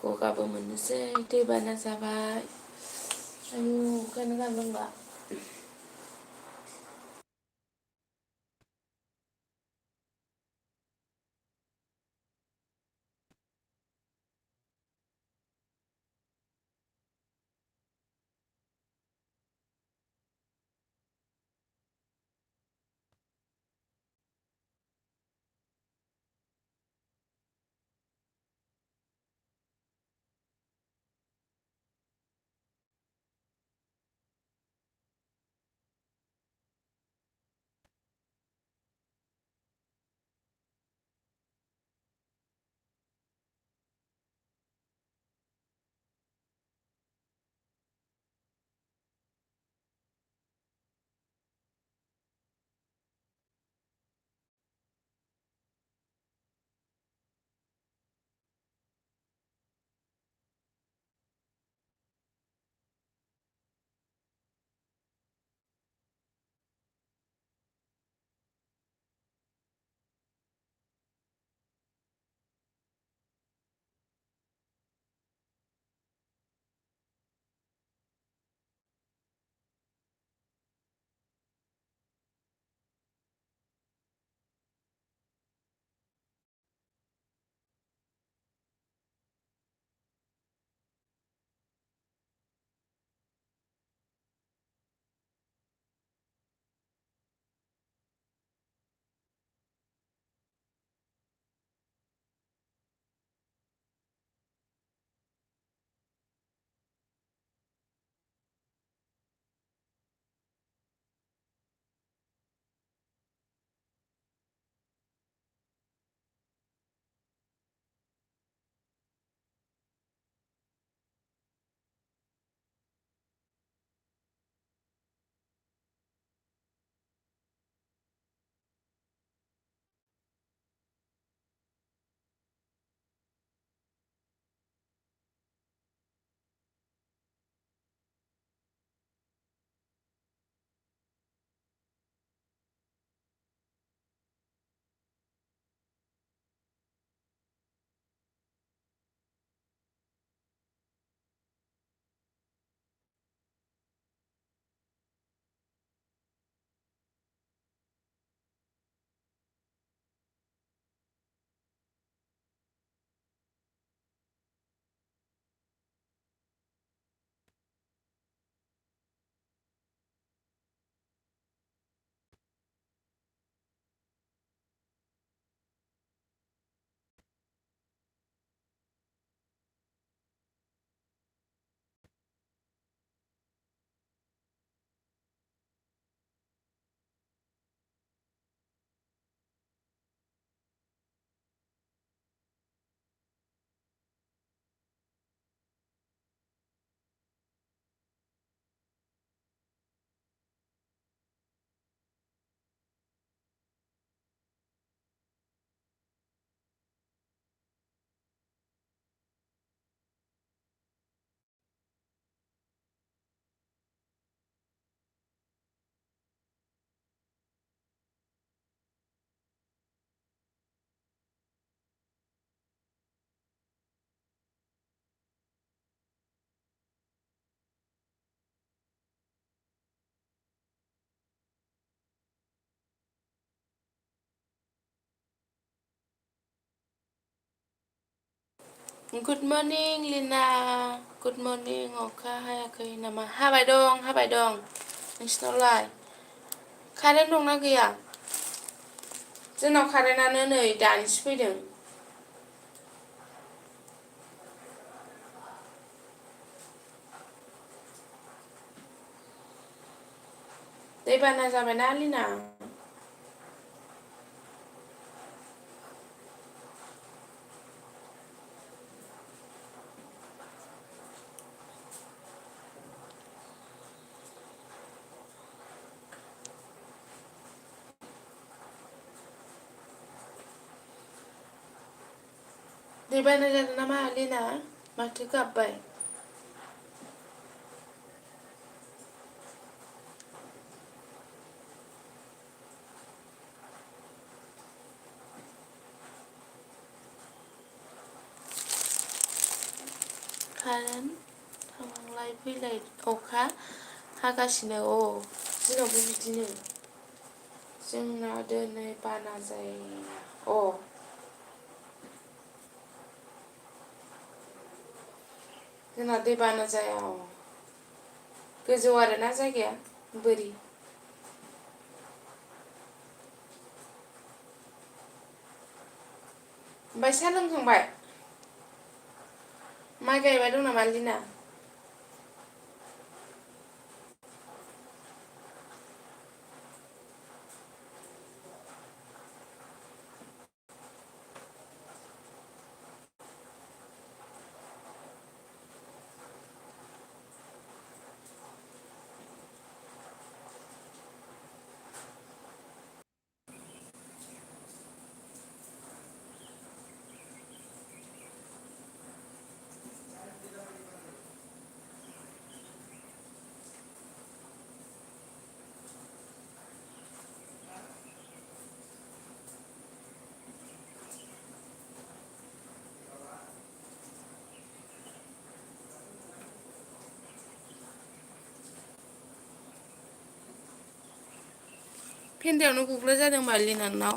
गगाबो मोननोसै दैबाना जाबाय आयु अखायानो गारलांला गुड मर्निं लिना गुड मर्निं अखा हायाखै नामा हाबाय दं नोंसिनावलाय कारेन्ट दंना गैया जोंनाव कारेन्टआनो नै दानिसो फैदों दैबाना जाबायना लिना दैबाना जादों नामा लिना माथो गाबबाय कारेन्ट थांलाय फैलाय अखा हागासिनो जोंनावबो बिदिनो जोंना दिनै बाना जाया जोंना दै बाना जाया गोजौ आरोना जायगाया बोरि ओमफ्राय साहा लोंखांबाय माइ गायबाय दं नामा लिना फेन्दायावनो गुग्ला जादों लिनानाव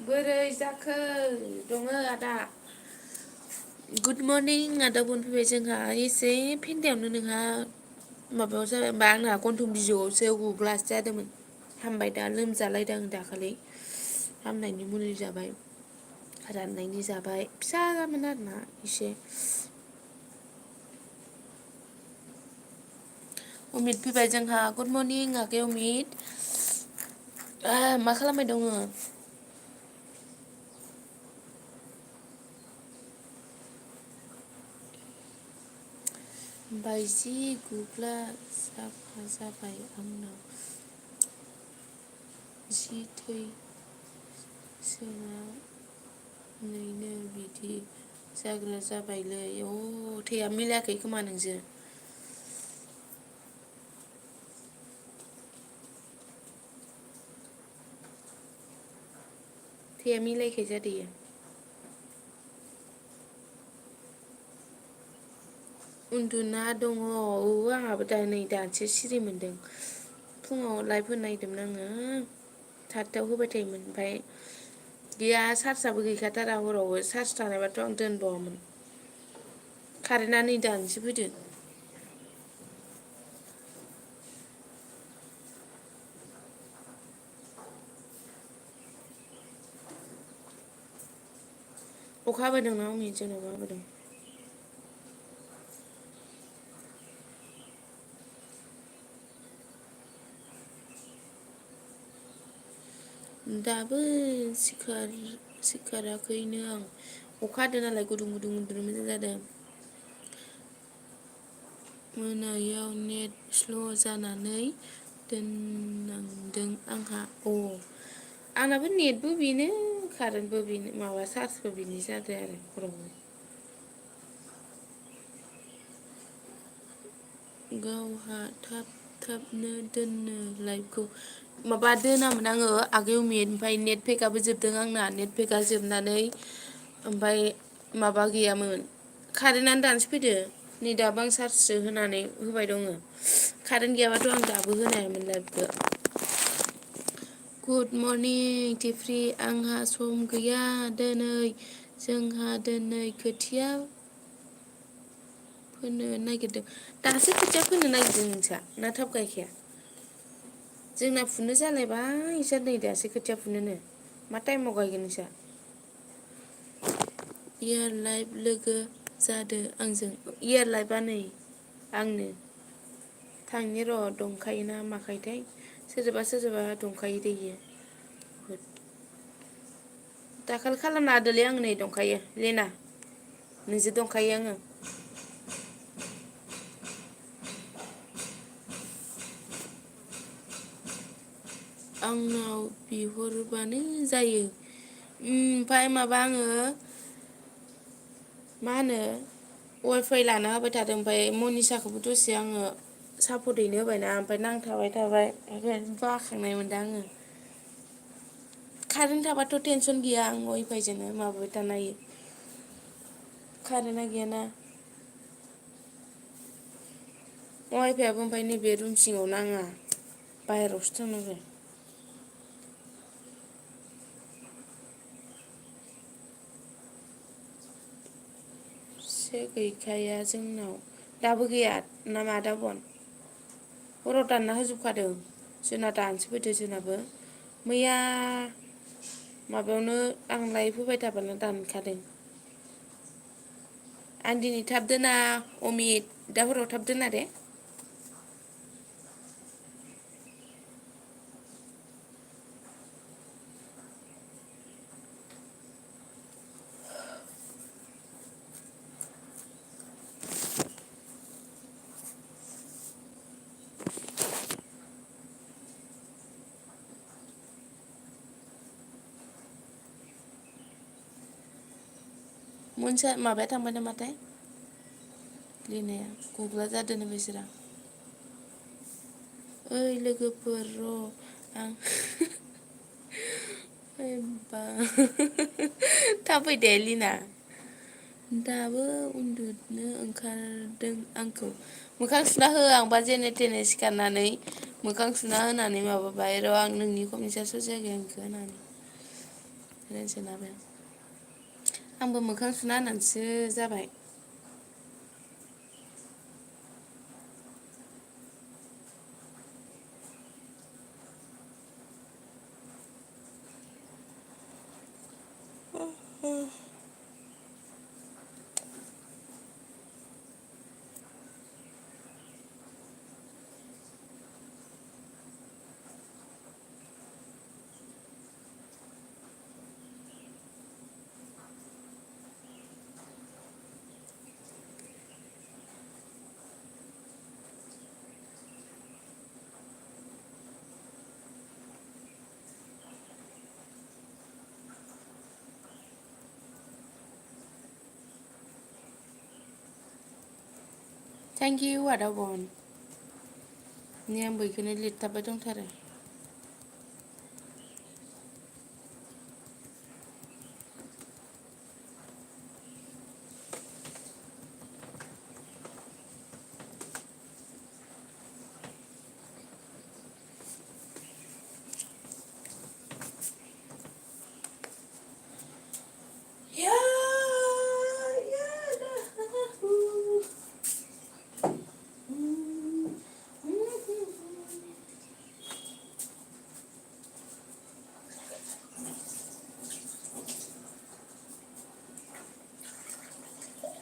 बोरै जाखो दङ आदा गुड मर्निं आदा बनफैबाय जोंहा एसे फेन्दायावनो नोंहा माबायाव जाबाय होमबा आंना गन्थं बिजौआवसो गुग्लासो जादोंमोन हामबाय दा लोमजालायदों दाखालि हामनायनि मुलि जाबाय राननायनि जाबाय फिसा जामोन आरोना एसे अमित फैबाय जोंहा गुड मर्निं आगै अमित मा खालामबाय दङ बायजि गुग्ला जाग्रा जाबाय आंनाव जि थै सोनानैनो बिदि जाग्रा जाबायलै थैया मिलायाखै खोमा नोंजों थैया मिलायखाय जादोयो उन्दुना दङ आंहाबो दा नै दासो सिरि मोन्दों फुङाव लाइभ होनो नागिरदोंमोन आङो 8थायाव होबाय थायोमोन ओमफ्राय गैया चार्जआबो गैखाथारा हरावबो चार्ज थानायबाथ' आं दोनबावामोन कारेन्टआ नै दासो फैदों अखा हाबोदोंना अमित जोंनावबो हाबोदों दाबो सिखाराखैनो आं अखा हादों नालाय गुदुं गुदुं उन्दुनो मोजां जादों मोनायाव नेट स्ल' जानानै दोननांदों आंहा आंनाबो नेटबो बेनो कारेन्टबो बेनो माबा चार्जबो बेनो जादों आरो हरावबो गावहा थाबनो दोनो लाइभखौ माबा दोनामोन आङो आगोलाव ओमफ्राय नेट पेकआबो जोबदों आंना नेट पेकआ जोबनानै ओमफ्राय माबा गैयामोन कारेन्टआनो दानसो फैदो नै दाबो आं चार्जसो होनानै होबाय दङ कारेन्ट गैयाबाथ' आं दाबो होनो हायामोन लाइभखौ गुड मर्निं टिफ्रि आंहा सम गैया दिनै जोंहा दिनै खोथिया फोनो नागिरदों दासो खोथिया फोनो नागिरदों नोंसा ना थाब गायखाया जोंना फुनो जालायबाय इसोर नै दासो खोथिया फुनोनो मा टाइमाव गायगोन नोंसा इयार लाइफ लोगो जादो आंजों इयार लाइफआ नै आंनो थांनि र' दंखायोना माखायोथाय सोरजोंबा दंखायो दे इयो दाखालि खालामना होदोलै आं नै दंखायो लेना नोंजों दंखायो आङो आंनाव बिहरबानो जायो ओमफ्राय माबा आङो मा होनो वाइफाइ लाना होबाय थादों ओमफ्राय मनिसाखौबो दसे आङो सापर्ट हैनो होबायना ओमफ्राय नांथाबाय थाबाय ओंखायनो बाखांनाय मोनदों आङो कारेन्ट थाबाथ' टेनसन गैया आं वाइफाइजोंनो माबाबाय थानो हायो कारेन्टआ गैयाना वाइफाइआबो ओमफ्राय नैबे रुम सिङाव नाङा बाहेरायावसो थांनांगौ से गैखाया जोंनाव दाबो गैया ना मा दाबन हराव दानना होजोबखादों जोंना दानसो फैदो जोंनाबो मैया माबायावनो आं लाइभ होबाय थाबानो दानखादों आं दिनै थाब दोना अमित दा हराव थाब दोना दे मोनसे माबाया थांबाय नामाथाय लिनाया गग्ला जादों बिसोरा ओइ लोगोफोर र' आं बा थाब फै दे लिना दाबो उन्दुनो ओंखारदों आंखौ मोखां सुना हो आंबा जेने थेने सिखारनानै मोखां सुना होनानै माबाबाय र' आं नोंनि कमेन्टआसो जायाखै आंखौ होनानै आंबो मोखां सुना होनानैसो जाबाय थेंक इउ आदा बन नै आंबो बेखौनो लिरथाबबाय दंथारो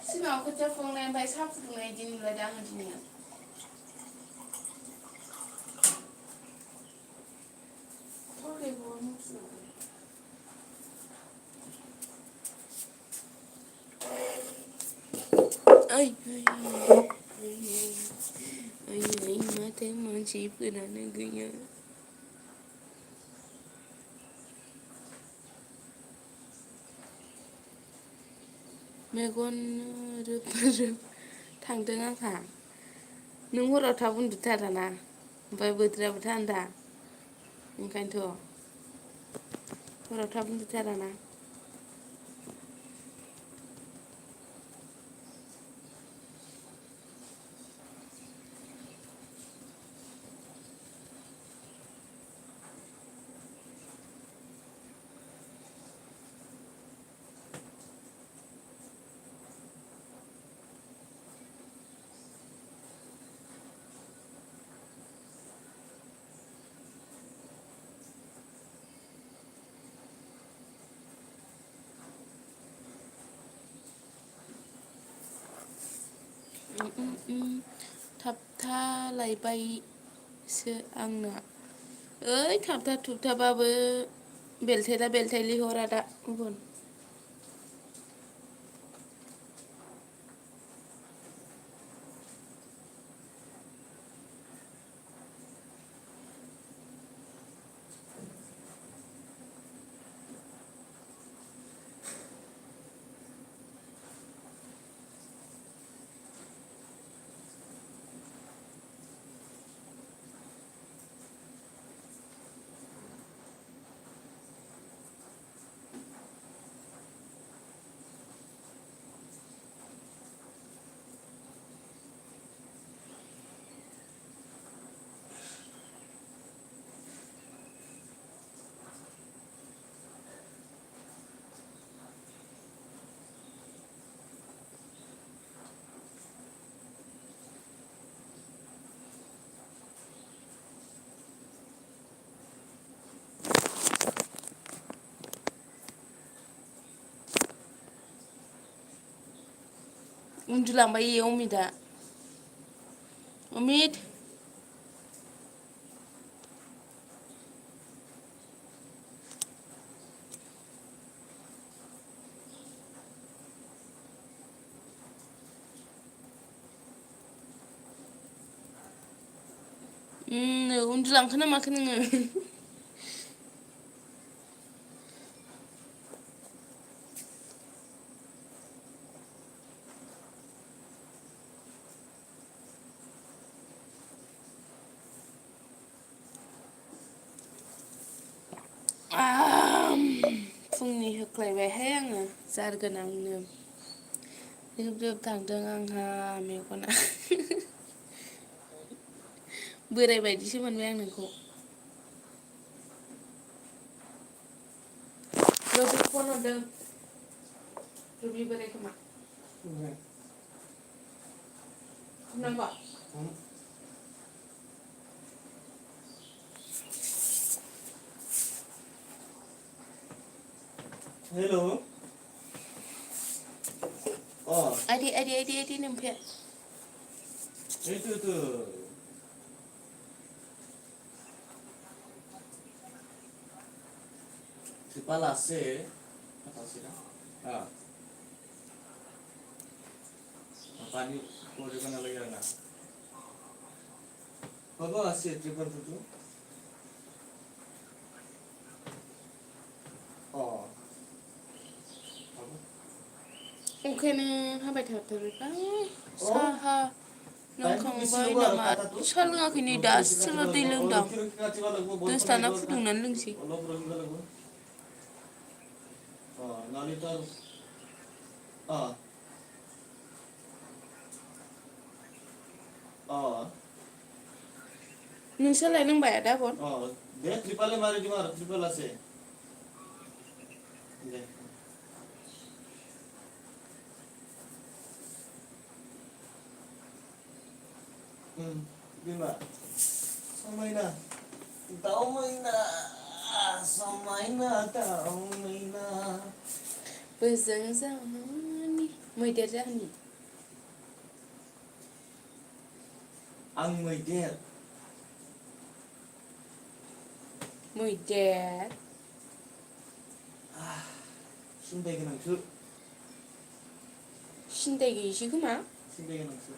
सिगाङाव खोथिया फुखांनाय ओमफ्राय साहा फुदुंनाय बिदि नुलायदों आङो दिनै ओइ माथो मानसिफोरानो गैया मेगन रोब रोब थांदों आंहा नों हराव थाब उन्दुथाराना ओमफ्राय बोथोराबो थान्दा ओंखायनोथ' हराव थाब उन्दुथाराना थाबथालायबायसो आंना ओइ थाबथा थुबथाबाबो बेलथायला बेलथायलि हरा दा गुबुन उन्दुलांबाय इयो अमितआ अमित उन्दुलांखो ना माखो नोङो फुंनि होख्लायबायहाय आङो जार गोनांनो जोब जोब थांदों आंहा मेगना बोराय बायदिसो मोनबाय आं नोंखौ रबि फन हरदों रबि बोराय खोमा नांगौ हेलो आइदि नोमफे itu si palase apa sih dah apa ni mau juga nak lagi nak apa sih triple tu oh apa ओंखायनो हाबाय थाथारबाय साहा लोंखांबाय नामा साहा लोङाखै नै दासोल' दै लोंदां दसथाना फुदुंनानै लोंसै oh nanti tu ah oh नोंसोरलाय लोंबाय आदा आबन oh dia triple mari di mana triple ase deh Bima Samaina Tao Maina Samaina Tao Maina बोजों जाहानि मैदेर जाहानि Ang मैदेर मैदेर सिन्थाय गोनांसो सिन्थाय गैयिसो खोमा सिन्थाय गोनांसो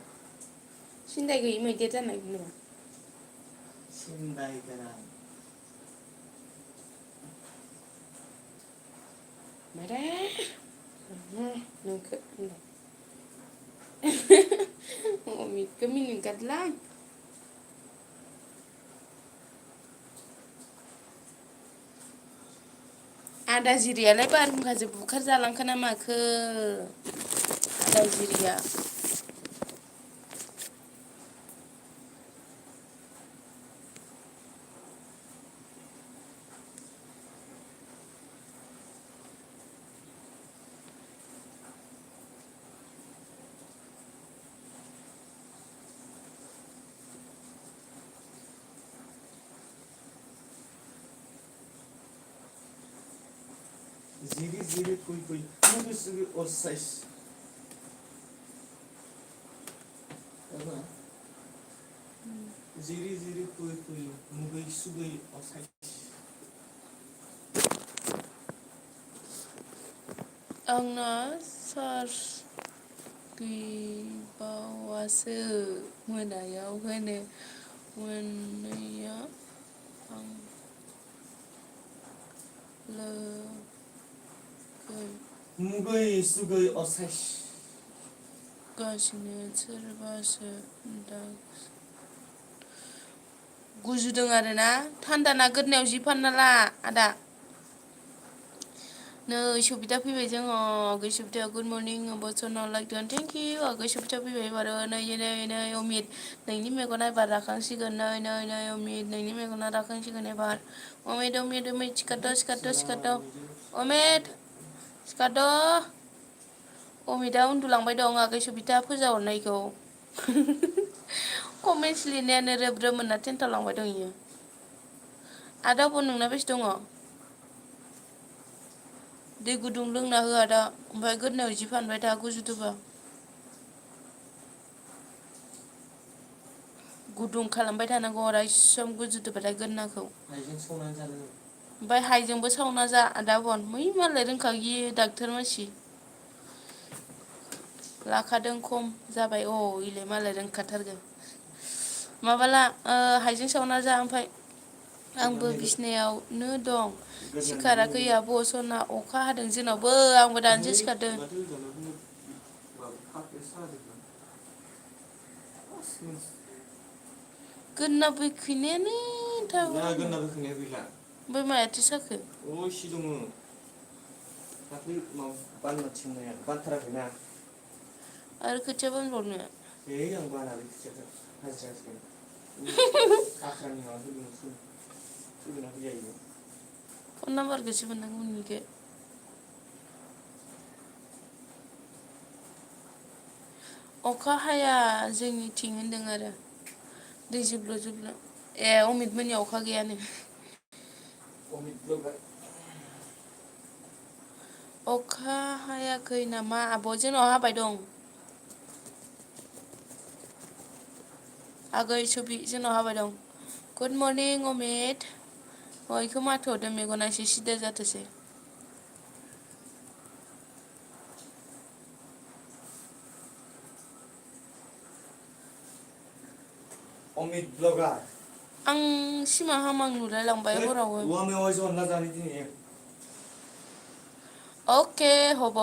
सिन्थाय गैयि मैदेर जानो नागिरदों नामा सिन्थाय गोनां मारे नोंखो होनलाय Amit Kami kat lang. Ada jiriyaलाय बारहुंखाजों बुखार जालांखो ना माखो आदा जिरिया Ziri kuy. Mugi sugi osais. Apa? Ziri kuy. Mugi sugi osais. आंना चार्ज गैबावासो मोनायाव होनो मोनैया आं लोगो Mugi sugi osais. गासिनो सोरबासो गुजुदों आरोना थान्दाना गोदनायाव जि फानना ला आदा नै सबिता फैबाय जोङो आगै Sabita good morning Basna like thank you आगै सबिता फैबाय बारो नै अमित नोंनि मेगना एबार राखांसिगोन नै अमित नोंनि मेगना राखांसिगोन एबार अमित सिखारद' अमित सिखारद' अमितआ उन्दुलांबाय दं आगै सबिता फोजाहरनायखौ कमेन्टस लिरनायानो रोब रोब मोनना टेन्टाव लांबाय दं इयो आदा फन नोंना बेसे दङ दै गुदुं लोंना हो आदा ओमफ्राय गोदनायाव जि फानबाय था गुजुदोबा गुदुं खालामबाय थानांगौ अराय सम गुजुदोबाथाय गोदनाखौ हाइजें सावनानै जानांगौ ओमफ्राय हाइजेंबो सावना जा आदा बन मै मालाय रोंखागि डाक्टर मानसि लाखादों खम जाबाय इलाय मालाय रोंखाथारगोन माबाला हाइजें सावना जा ओमफ्राय आंबो बिसिनायावनो दं सिखाराखै आब' सना अखा हादों जोंनावबो आंबो दानिसो सिखारदों गोदना बैखैनायानो गोदना बोखैनाया गैला ओमफ्राय मायाथो साखो सि दङ दाख्लै बानना थिंनाया बानथाराखैना आरो खोथिया बानबावनो आं बानालै खोथियाखौ हाजिरा आख्रानि माबा होदोंमोन फैगोना फैजायो फन नाम्बारखौसो मोननांगौमोन बेखौ अखा हाया जोंनिथिं होनदों आरो दै जुब्ल' अमित मोननियाव अखा गैयानो अखा हायाखै नामा आब' जोंनाव हाबाय दं आगै सुबि जोंनाव हाबाय दं गुड मर्निं अमित इखौ माथो हरदों मेगना एसे सिदा जाथोंसै अमित ब्लगार आं सिमा हामां नुलाय लांबाय हरावबो औवा मेवाइजों अनला जानो दिनै अके हब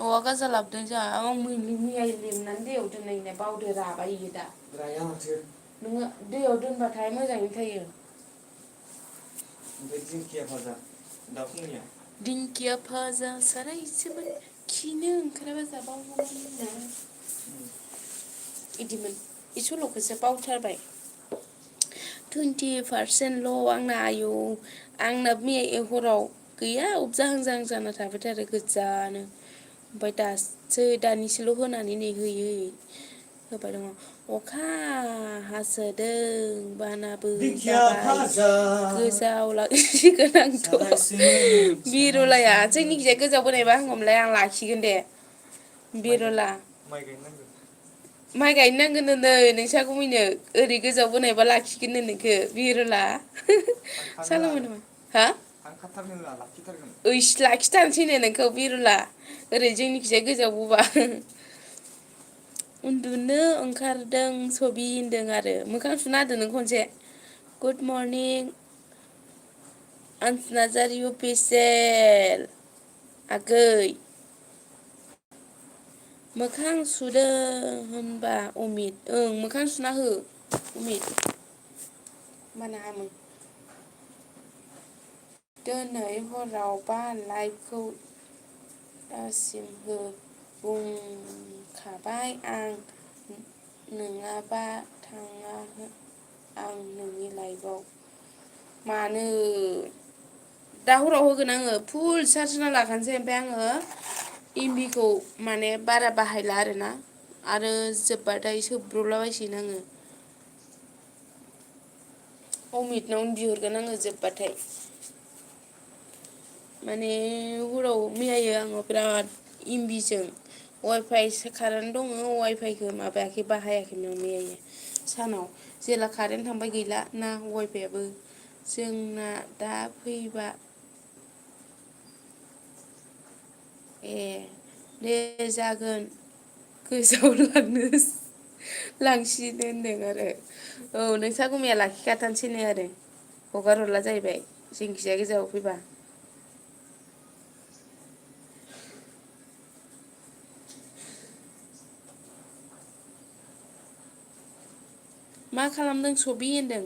औवा गाजा लाबोदों जोंहा आं मैया लेमनानै दैयाव दोननाय बावदो राबाय इयो दा राया माथो नोङो दैयाव दोनबाथाय मोजाङैनो थायो ओमफ्राय दिंखिया भाजा दा फुंनिया दिंखिया भाजा सारायसोमोन खिनो ओंखाराबा जाबावगौमोन इदिमोन इ सल'खौसो बावथारबाय 20% आंना आयौ आंना मैया हराव गैया जाहां जाना थाबाय थारो गोजानो ओमफ्राय दानिसोल' होनानै नै होयै होबाय दङ अखा हासोदों बानाबो जाबाय गोजावलांसिगोन आंथ' बिरलाया जोंनिखिजाय गोजावबोनायबा हामगौमोनलाय आं लाखिगोन दे बिरला माइ गायनो नांगोन नै नोंसा गुमैनो ओरै गोजाव बोनायबा लाखिगोन नोंखौ बिरला सालमोन नामा हा ओइस लाखिथारसैनो नोंखौ बिरला ओरै जोंनिखिजाय गोजावबोबा उन्दुनो ओंखारदों सबि होनदों आरो मोखां सुना होदो नों खनसे गुड मर्निं आनसु नार्जारि अफिसियेल आगै मोखां सुदो होनबा अमित ओं मोखां सुना हो अमित माना हामो दिनै हराव बा लाइभखौ दासिमबो बुंखाबाय आं नङाबा थाङा आं नोंनि लाइभआव मानो दा हराव होगोन आङो फुल चार्ज होना लाखानोसै ओमफ्राय आङो एमबिखौ माने बारा बाहायला आरोना आरो जोब्बाथाय सोब्रबलाबायसिगोन आङो अमितनावनो बिहरगोन आङो जोब्बाथाय माने हराव मैयायो आङो बिराद एमबिजों वाइफाइ कारेन्ट दङ वाइफाइखौ माबायाखै बाहायाखैमोन मैयायो सानाव जेला कारेन्ट थांबाय गैला ना वाइफाइयाबो जोंना दा फैबा ए दे जागोन गोसोआव लांसिनो होनदों आरो औ नोंसा गुमैया लाखिखाथारसैनो आरो हगार हरला जाहैबाय जिंखिजाया गोजानाव फैबा मा खालामदों सबि होनदों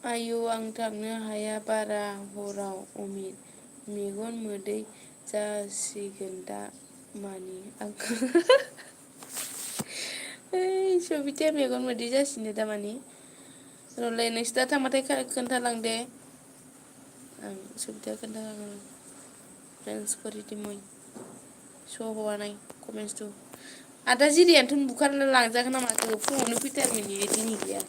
आयु आं थांनो हाया बारा हराव अमित मेगन मोदै जासिगोन दा मानि आंखौ ओइ सबिताया मेगन मोदै जासिनो दामानि रलाय नोंसोर दा थांबाथाय खोन्थालांदे आं सबिताया खोन्थालांगोन फ्रेन्स करिति मुइ स' नाय कमेन्टस टु आदा जिरियानोथ' बुखारना लांजागोन ना माखो फुङावनो फैथारगोन इयो दिनै गैया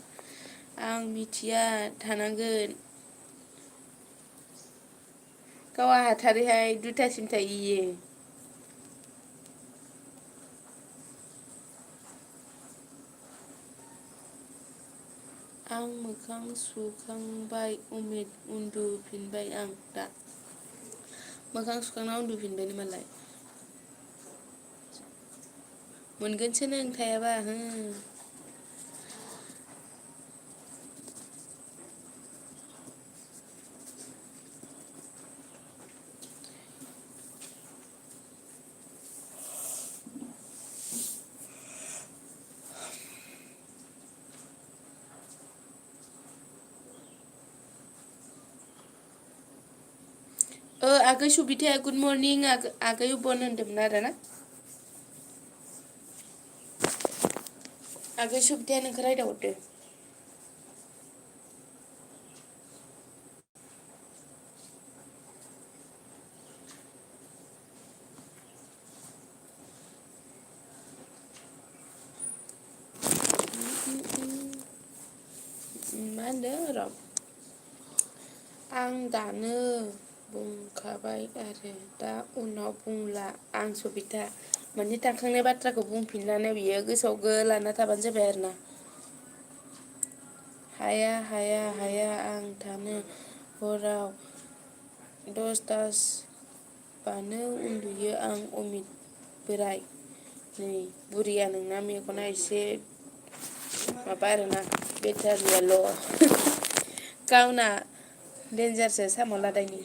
आं मिथिया थानांगोन गावहा हाथारोहाय दुथासिम थायो इयो आं मोखां सुखांबाय अमित उन्दुफिनबाय आं दा मोखां सुखांना उन्दुफिनबाय मालाय मोनगोनसो नों थायाबा हो आगै सबिताया गुड मर्निं आगै बन होनदोंमोन आरो ना आगै सबिताया नोंखौ रायदावहरदो मा होनदों र' आं दानो बुंखाबाय आरो दा उनाव बुंला आं सबिता माने थांखांनाय बाथ्राखौ बुंफिननानै बियो गोसोआव गो लाना थाबानो जाबाय आरो ना हाया हाया हाया आं थानो हराव 10:00 उन्दुयो आं अमित बोराय नै बुरिया नोंना मेगना एसे माबा आरोना बेटारिया ल' गावना देन्जारसो साम' लादायनि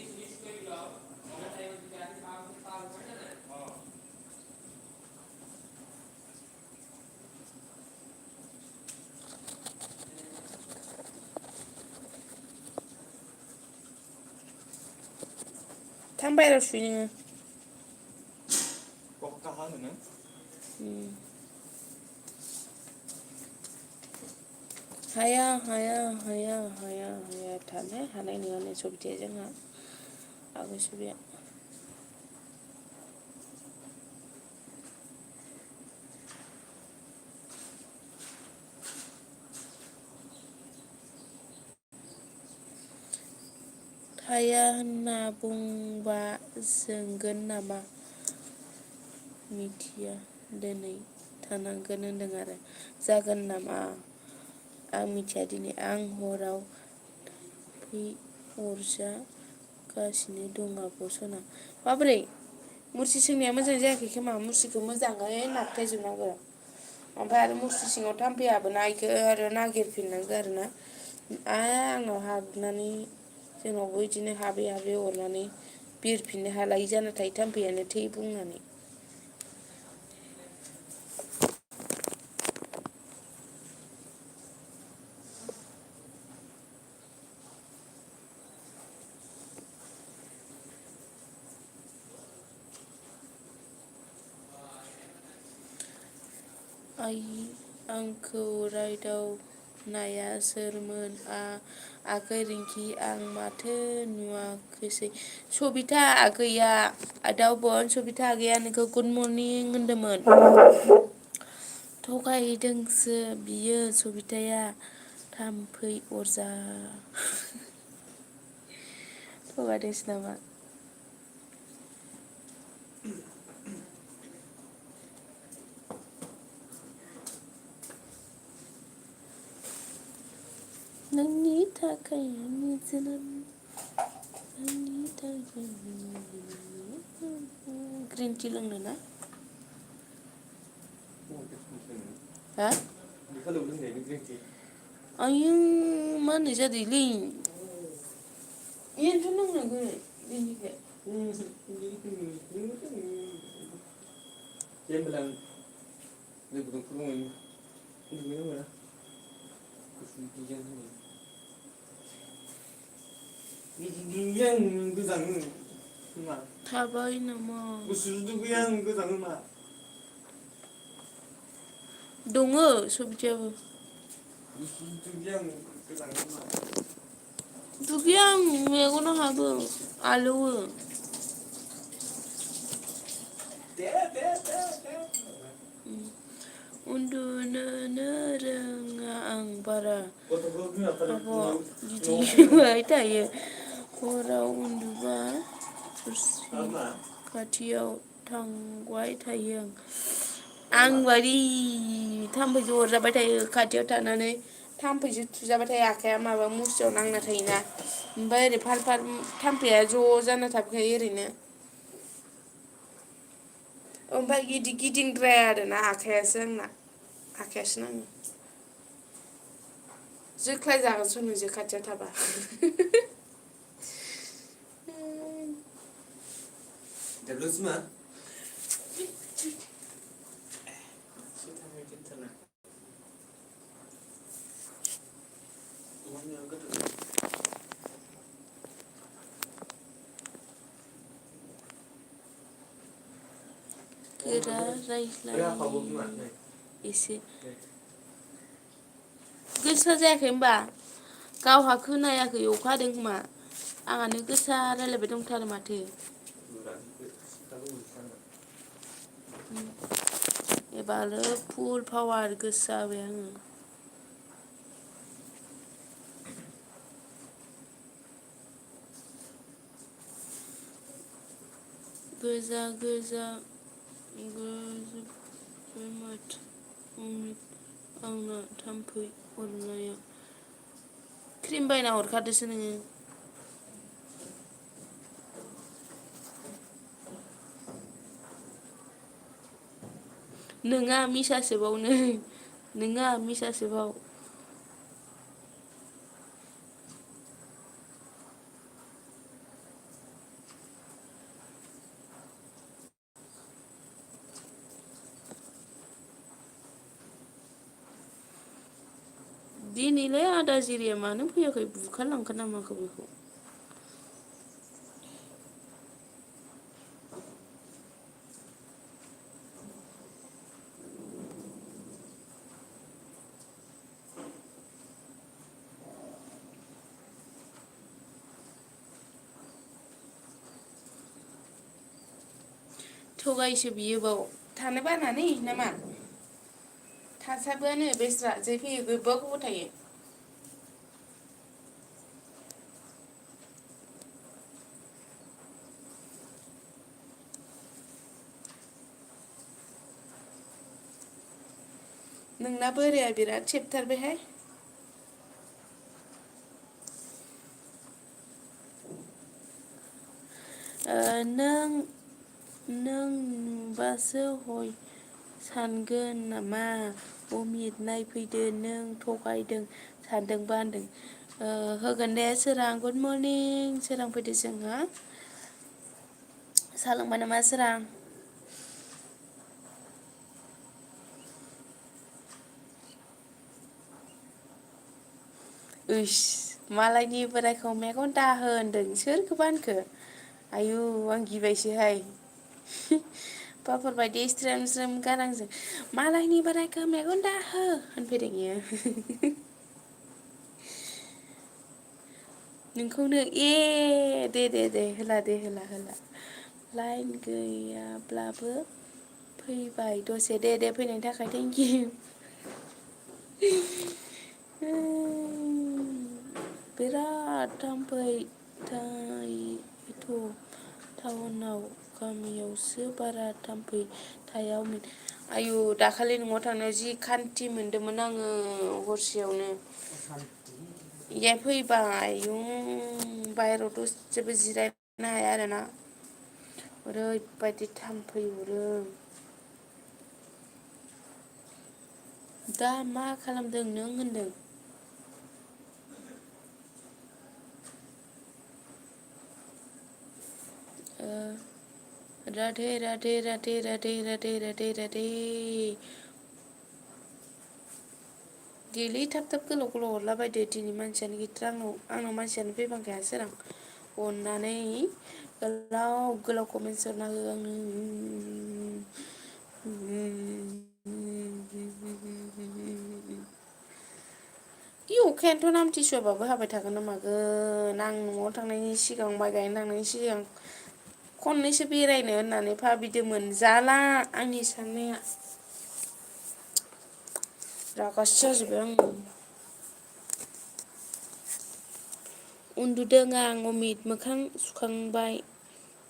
थां बाहेरायाव सुहै नोङो कक्का होनो हाया हाया हाया हाया हाया थानो हानाय नङा नै सबिताया जोंहा आगै सबिया थाया होनना बुंबा जोंगोन नामा मिथिया दिनै थानांगोन होनदों आरो जागोन नामा आं मिथिया दिनै आं हराव अरजागासिनो दं आब' सना माबोरै मुस्रि सोंनाया मोजां जायाखै खोमा मुस्रिखौ मोजाङै नारख्लायजोबनांगौ ओमफ्राय आरो मुस्रि सिङाव थाम्फै हाबोना इखो आरो नागिरफिननांगौ आरोना आंनाव हाबनानै जोंनावबो बिदिनो हाबै हाबै अरनानै बिरफिननो हालायि जाना थायो थाम्फैयानो थै बुंनानै आंखौ रायदावनाया सोरमोन आगै रिंकि आं माथो नुवाखैसै सबिता आगैया दाउबन सबिता आगैया नोंखौ गुड मर्निं होनदोंमोन थगायदोंसो बियो सबिताया थाम्फै अरजा थगायदोंसो नामा नोंनि थाखाय जोनोम नोंनि थाखाय ग्रिन टि लोंनो ना हा आयौ मा होननाय जादोंलै इयोनोथ' लोंनांगौ ग्रिन टिखौ थाबाय नामा दङ सबितायाबो दुगैया आं मेगनाव हाबो आलौवो उन्दुनोनो रोङा आं बारा आब' गिदिंबाय थायो हराव उन्दुबा थुरसि खाथियाव थांबाय थायो आं बायदि थाम्फैजों अरजाबाय थायो खाथियाव थानानै थाम्फैजों थुजाबाय थायो आखाइया माबा मुस्रियाव नांना थायोना ओमफ्राय ओरै फार फार थाम्फैया ज' जाना थाफैखायो ओरैनो ओमफ्राय बिदि गिदिंद्राया आरोना आखाइयासो आंना आखाइयासो नाङो जोख्लाय जागोनसो नुजो खाथियाव थाबा गोरा रायज्लाय एसे गोसा जायाखै होनबा गावहा खोनायाखै अखा हादों खोमा आंहानो गोसा रायज्लायबाय दंथारो माथो एबारो फुल पावार गोसा होबाय आङो गोजा गोजा गोजोब्बाय माथो आंना थाम्फै अरनाया क्रिम बायना हरखादोसो नोङो नोङा मिसासोबावनो नोङा मिसासोबाव दिनैलाय आदा जिरिया मानो फैयाखै बुखारलांखोना माखो बेखौ थगायसो बियो बाव थानो बानानै नामा थासाबोआनो बेस्रा जै फैयो गोबाव गोबाव थायो नोंना बोराया बिराद सेबथारबायहाय नों नुबासो सानगोन नामा अमित नायफैदो नों थगायदों सानदोंबा होनदों। होगोन दे सोरां गुड मर्निं सोरां फैदो जोंहा सा लोंबाय नामा सोरां? इस मालायनि बोरायखौ मेगन दाहो होनदों सोरखौबा होनखो? आयु आं गिबायसोहाय बाफोरबायदि स्रेम स्रेम गारांजों मालायनि बोरायखौ मेगन दाहो होनफैदों इयो नोंखौनो दे होला दे होला लाइन गैयाब्लाबो फैबाय दसे दे फैनायनि थाखाय थेंकिउ बिराद थाम्फै थायोथ' टाउनाव गामियावसो बारा थाम्फै थाया आयु दाखालि न'आव थांनायाव जि खान्थि मोनदोंमोन आङो हरसेयावनो इहाय फैबाय आयु बाहेराव दसेबो जिरायनो हाया आरोना ओरैबायदि थाम्फै अरो दा मा खालामदों नों होनदों? राधे राधे राधे राधे राधे राधे राधे देलै थाब गोलाव हरलाबायदो दिनै मानसियानो गैथारा आंनाव मानसियानो फैबांखाया सोरां अननानै गोलाव कमेन्टस हरना हो आंनो अखायानोथ' आमथिसुवाबाबो हाबाय थागोन ना मागोन आं न'आव थांनायनि सिगां माइ गायनो थांनायनि सिगां खननैसो बेरायनो होननानै भाबिदोंमोन जाला आंनि साननाया रागासो जाजोब्बाय आं उन्दुदों आं अमित मोखां सुखांबाय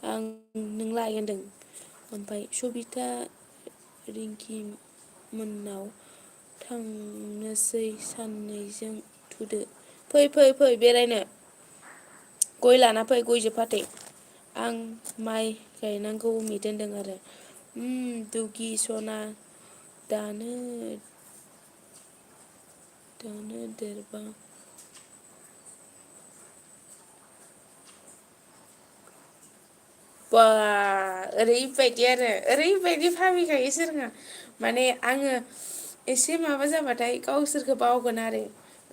आं नोंलाय होनदों ओमफ्राय सबिता रिंकि मोननाव थांनोसै सानैजों थुदो फै बेरायनो गय लाना फै गयजों फाथै आं माइ गायनांगौ अमित होनदों आरो दुगि सना दानो देरबा बा ओरैबायदि भाबिखायो सोरहा माने आङो एसे माबा जाबाथाय गावसोरखौ बावगोन आरो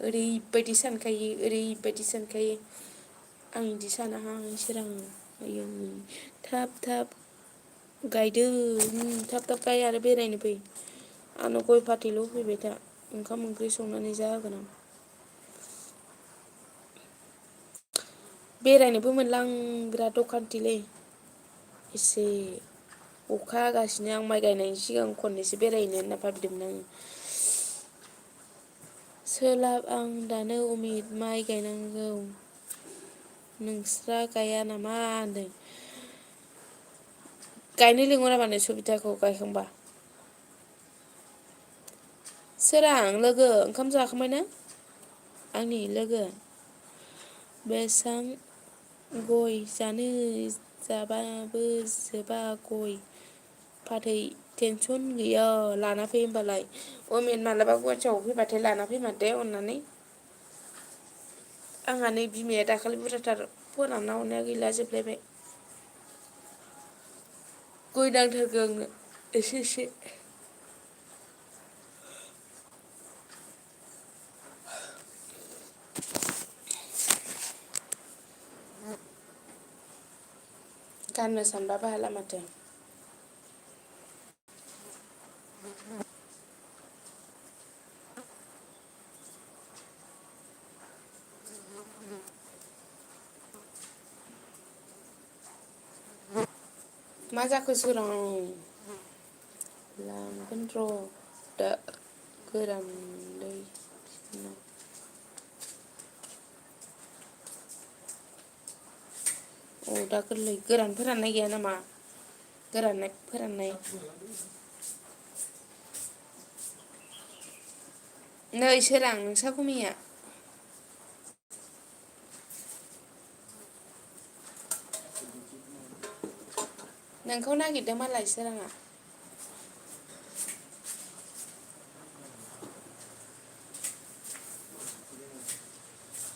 ओरैबायदि सानखायो आं बिदि सानाहाय सोरां आयौ थाब गायदो थाब गाय आरो बेरायनो फै आंनाव गय फाथैल' होफैबाय था ओंखाम ओंख्रि संनानै जा होगोन आं बेरायनोबो मोनला आं बिराद अखान्थिलै एसे अखा हागासिनो आं माइ गायनायनि सिगां खननैसो बेरायहैनो होनना भाबिदोंमोन आङो सोलाब आं दानो अमित माइ गायनांगौ नोंस्रा गाया नामा होनदों गायनो लिंहरामानो सबिताखौ गायखांबा सोरां लोगो ओंखाम जाखांबाय ना आंनि लोगो बेसां गय जानो जाबाबो जोबा गय फाथै टेनसन गैया लाना फै होमबालाय अमित मालाबा गुवाहाटियाव फैबाथाय लाना फैमारदे अननानै आंहा नै बिमाया दाखालि बुरजाथार फोरानना हरनाया गैला जोबलायबाय गय नांथारगौ आंनो एसे गाननो सानबाबो हाला माथो मा जाखो सोरां लांगोन र' दा गोरानलै दा गोरलै गोरान फोराननाय गैया नामा फोराननाय नै सोरां नोंसा गुमैया नोंखौ नागिरदों मालाय सोराङा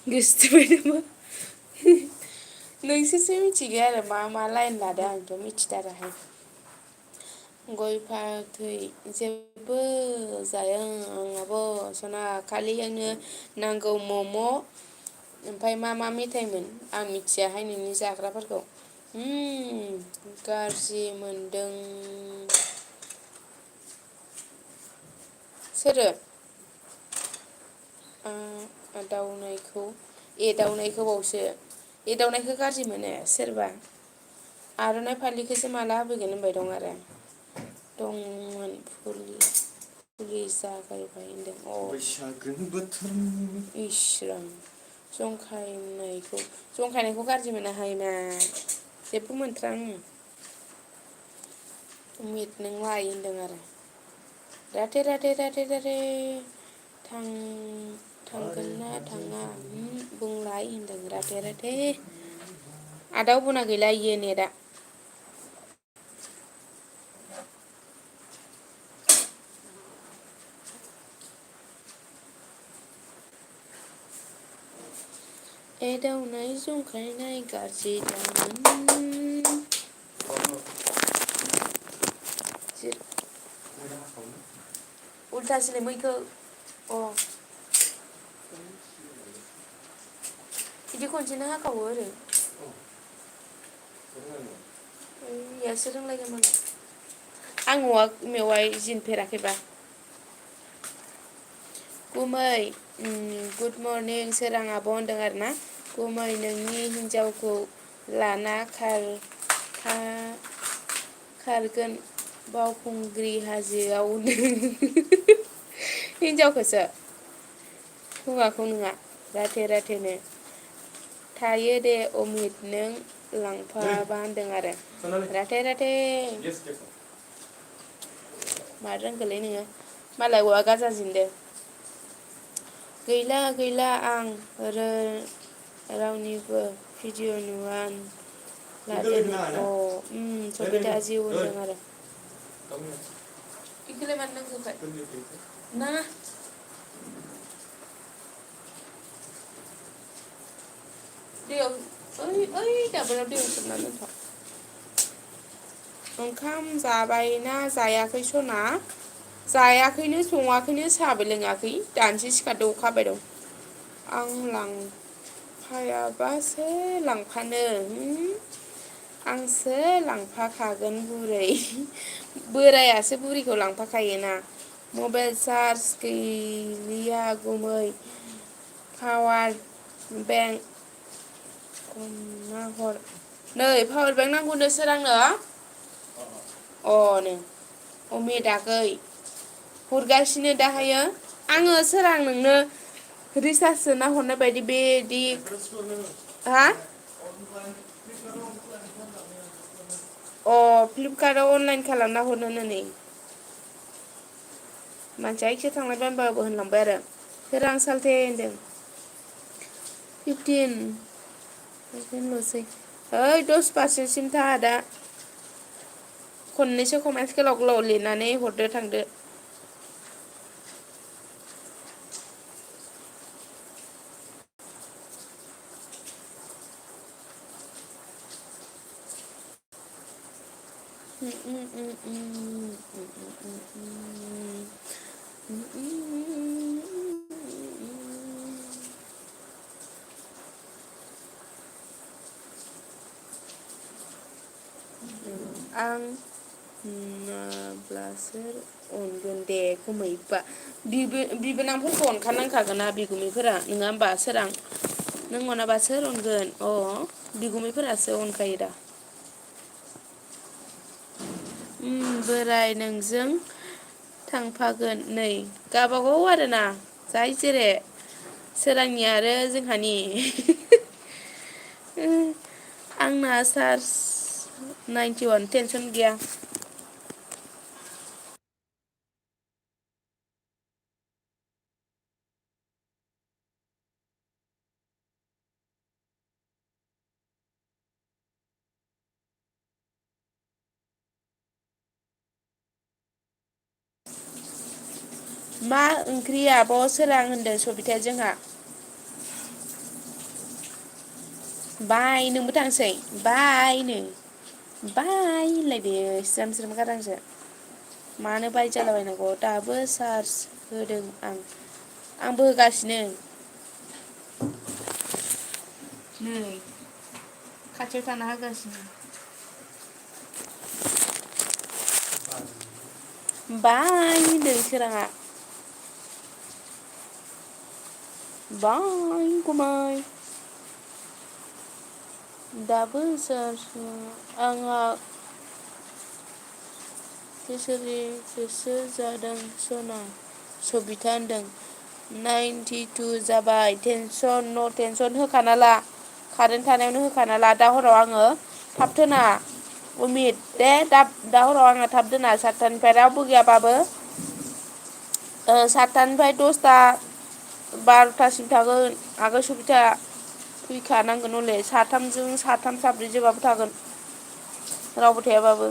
गोसोथोबाय नामा नोंसोरसो मिथिगौ आरो मा लाइन लादों आंथ' मिथिथाराहाय गय फाथै जेबो जाया आंहाबो सना खालि आंनो नांगौ मम' ओमफ्राय मा मेथाइमोन आं मिथियाहाय नोंनि जाग्राफोरखौ गाज्रि मोनदों सोरो एदावनायखौ बावसो एदावनायखौ गाज्रि मोनो सोरबा आर'नाइ फालिखौसो माला होफैगोन होनबाय दं आरो दंमोन फुलि जागायबाय होनदों बैसागो बोथोरनि इसोरां जंखायनायखौ गाज्रि मोनाहाय मा जेबो मोनथ्रा आङो उमित नों लायो होनदों आरो राधे राधे राधे राधे थांगोन ना थाङा बुंलाय होनदों राधे राधे आदाव बना गैला इयो नेटआ एदावनाय जंखायनाय गाज्रि दामोन उल्थासोलै मैखौ बिदि खनसेनो हाखावो आरो यासो रोंलायगोन मालाय आं औवा मेवाय जिनफेराखैबा गुमै गुड मर्निं सोरां आब' होनदों आरो ना गुमै नोंनि हिन्जावखौ लाना खारगोन बावखुंग्रि हाजोआव हिनजावखौसो हौवाखौ नङा राधे राधेनो थायो दे अमित नों लांफाबा होनदों आरो राधे राधे मा रोंखोलै नोङो मालाय औवा गाजा जिनदो गैला आं रावनिबो भिडिअ नुवा लादों सबिता जिउ होनदों आरो इखौलाय मानो नांगौ नाङा दैयाव दाबोराव दैयाव सोमना दोनथ' ओंखाम जाबायना जायाखै सना जायाखैनो सङाखैनो साहाबो लोङाखै दानोसो सिखारदों अखा हाबाय दं आं लांफायाबा सोर लांफानो आंसो लांफाखागोन बोरायासो बुरिखौ लांफाखायोना मबाइल चार्ज गैलिया गुमै पावार बेंक हर नै पावार बेंक नांगौनो सोरांनो नो अमित आगै हरगासिनो दाहायो आङो सोरां नोंनो रिसार्ज सोना हरनाय बायदि बेदि हा फ्लिपकार्टआव अनलाइन खालामना हरनोनो नै मानसिया एखे थांलायबाय होनबाबो होनलांबाय आरो सोरां सालथे होनदों 15ल'सै ओइ 10% था दा खननैसो कमेन्टस गोलाव गोलाव लिरनानै हरदो थांदो आं नाब्लासो अनगोन दे गुमैबा बिबोनांफोरखौ अनखानांखागोन ना बिगुमैफोरा नङा होमबा सोरां नों अनाबा सोर अनगोन बिगुमैफोरासो अनखायो दा बोराय नोंजों थांफागोन नै गावबागाव आरोना जाय जेरै सोरांनि आरो जोंहानि आंना चार्ज 91 टेनसन गैया मा ओंख्रि आब' सोरां होनदों सबिताया जोंहा बाय नोंबो थांसै बायनो बाय होनलायदो स्राम स्राम गारांजों मानो बाय जालाबायनांगौ दाबो चार्ज होदों आंबो होगासिनो नै खाथियाव थाना होगासिनो बाय होनदों सोराङा बाय गुमाय दाबो चार्ज आंहा गोसो जादों सना सबिता होनदों 92 जाबाय टेनसन न' टेनसन होखाना ला कारेन्ट थानायावनो होखाना ला दा हराव आङो थाबथोना उमिद दे दा हराव आङो थाब दोना 7टानिफ्राय रावबो गैयाबाबो 7टानिफ्राय 10टा 12टासिम थागोन आगै सबिता फैखानांगोन हले साथाम साब्रैजोंबाबो थागोन रावबो थायाबाबो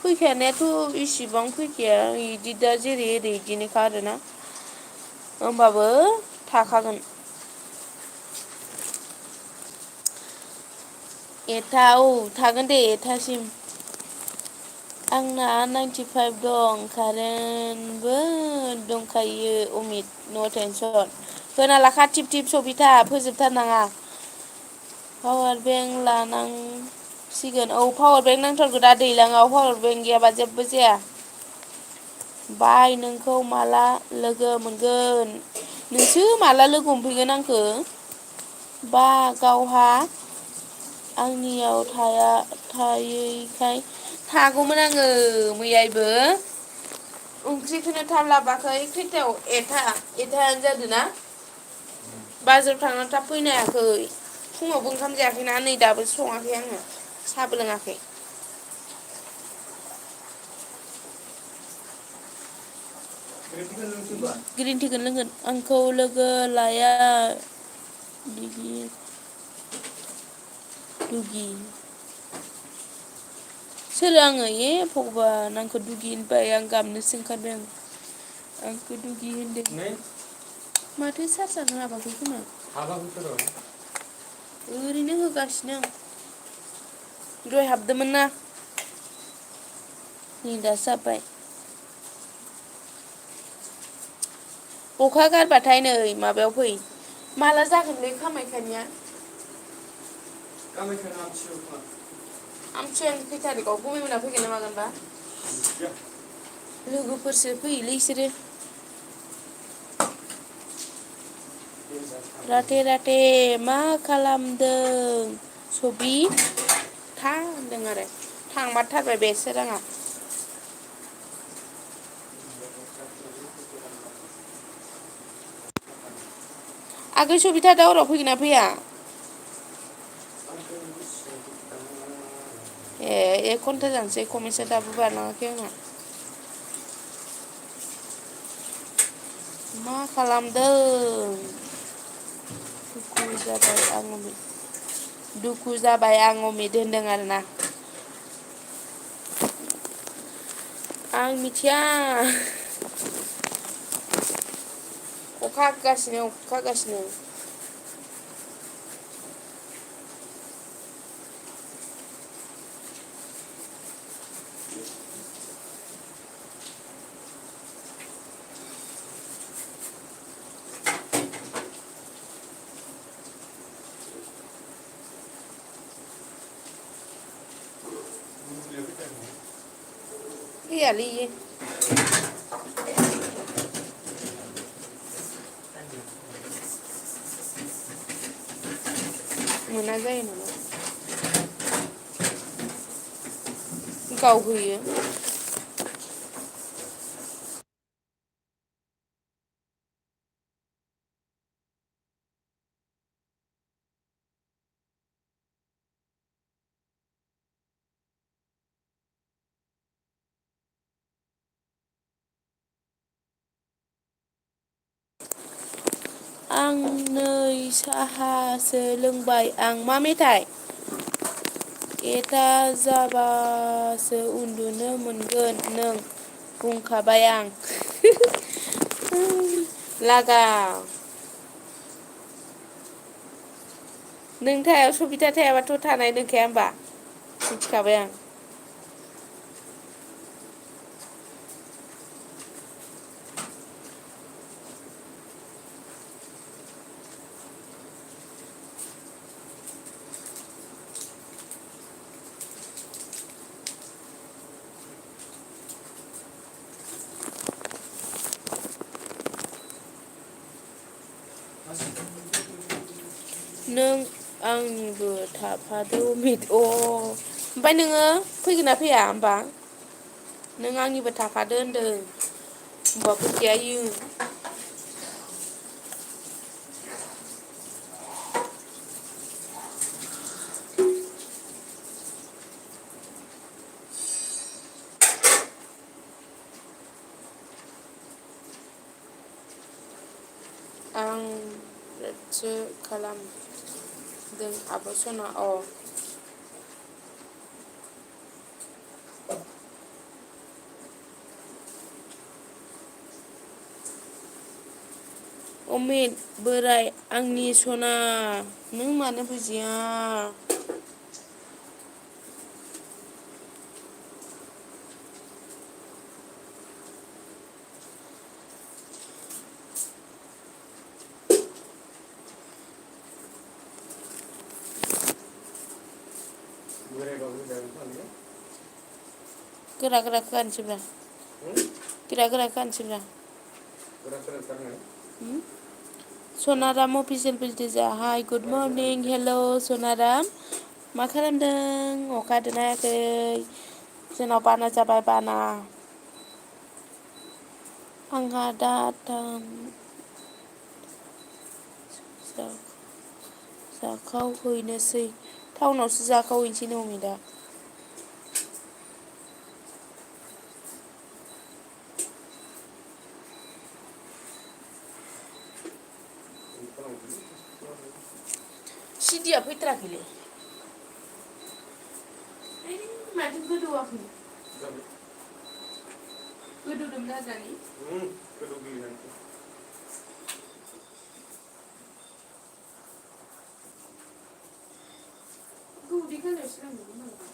फैखानायाथ' इसिबां फैखाया इदि दा जेरै एरै इदिनोखा आरोना होमबाबो थाखागोन एथा औ थागोन दे एथासिम आंना 95 दं कारेन्टबो दंखायो अमित न' टेनसन होना लाखा थिप थिप सबिता फोजोबथारनाङा पावार बेंक लानांसिगोन औ पावार बेंक नांथारगौ दा दैलाङाव पावार बेंक गैयाबा जेबो जाया बाय नोंखौ माला लोगो मोनगोन नोंसो माला लोगो हमफैगोन आंखो बा गावहा आंनियाव थायैखाय थागौमोन आङो मैयाबो ओंख्रिखौनो थाब लाबाखै खैथायाव एथायानो जादों ना बाजाराव थांनानै थाब फैनो हायाखै फुङावबो ओंखाम जायाखैना नै दाबो सङाखै आङो साहाबो लोङाखै ग्रिन टिखौनो लोंगोन आंखौ लोगो लाया दुगि सोर आङो भगबान आंखौ दुगि होनबाय आं गाबनोसो ओंखारबाय आंखौ दुगि होनदों माथो चार्जानो हाबाखै खोमा ओरैनो होगासिनो आं दहाय हाबदोंमोन ना नै दासो जाबाय अखा गारबाथाय नै माबायाव फै माला जागोनलै कामाख्यानिया आमथिसुवानि खै थारिखआव गुमैमोना फैगोन ना मागोनबा लोगोफोरसो फैयोलै इसोरो राथे राथे मा खालामदों सबि था होनदों आरो थांमारथारबाय बे सोराङा आगै सबिता दा हराव फैगोन ना फैया ए 1 घन्टा जानोसै खमैसो दाबो बारलाङाखै आंना मा खालामदों दुखु जाबाय आं अमित होनदों आरोना आं मिथिया अखा हागासिनो फैयालै इयो मोना जायो नामा गाव होयो आं नै साहासो लोंबाय आं मा मेथाइ एथा जाबासो उन्दुनो मोनगोन नों बुंखाबाय आं लागा नों थाया सबिता थायाबाथ' थानाय नंखाया होमबा मिथिखाबाय आं नों आंनिबो थाफादो ओमफ्राय नोङो फैगोन ना फैया होमबा नों आंनिबो थाफादो होन्दों होमबा फैखाया आं रेडसो खालामदों आब' सना अमित बोराय आंनि सना नों मानो बुजिया Gora Gora गानसैब्रा Gora Gora गानसैब्रा Sanaram official बिलटिजा hi good morning हेल' सनाराम मा खालामदों अखा हादोंना हायाखै जोंनाव बाना जाबाय बाना आंहा दा जाखावहैनोसै टाउनावसो जाखावहैनोसै नो अमितआ सिडिया फैथाराखैलै माथो गोदौआखै गोदौदोंमोन आरो गोदौ खालायावसो नांगौमोन नामा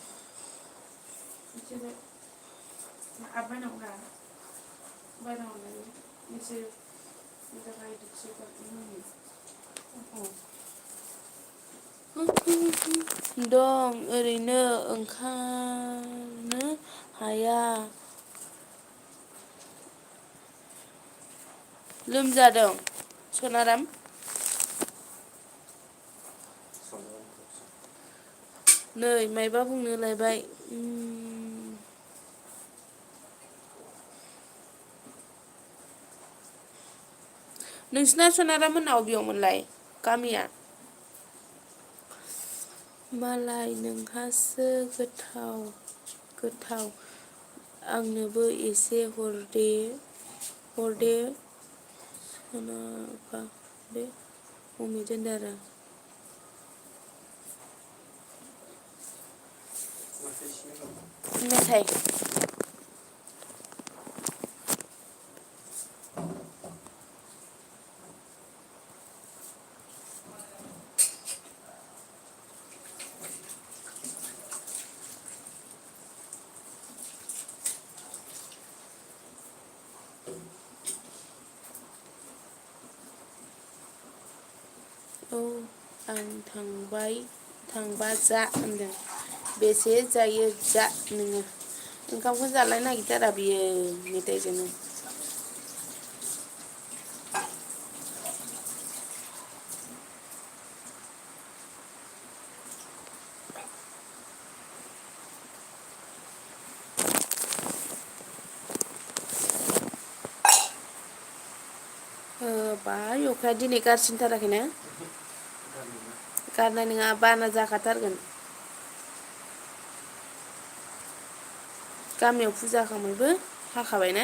बिसोरो बायनांगौना बायनांगौ बिसोर दं ओरैनो ओंखारनो हाया लोमजादों सनाराम नै मायबा बुंनो लायबाय नोंसिना सनाराम मोनना अबेयावमोनलाय गामिया मालाय नोंहासो गोथाव आंनोबो एसे हरदे सोनाबा बे अमित होनदों आरो मेथाइ औ आं थांबा जा होनदों बेसे जायो जा नोङो ओंखामखौ जालायनो नागिरथारा बियो मेथाइजोंनो बाय अखाया दिनै गारसिनथाराखैना गारनाय नङा बाना जाखाथारगोन गामियाव फुजा होखांबायबो हाखाबायना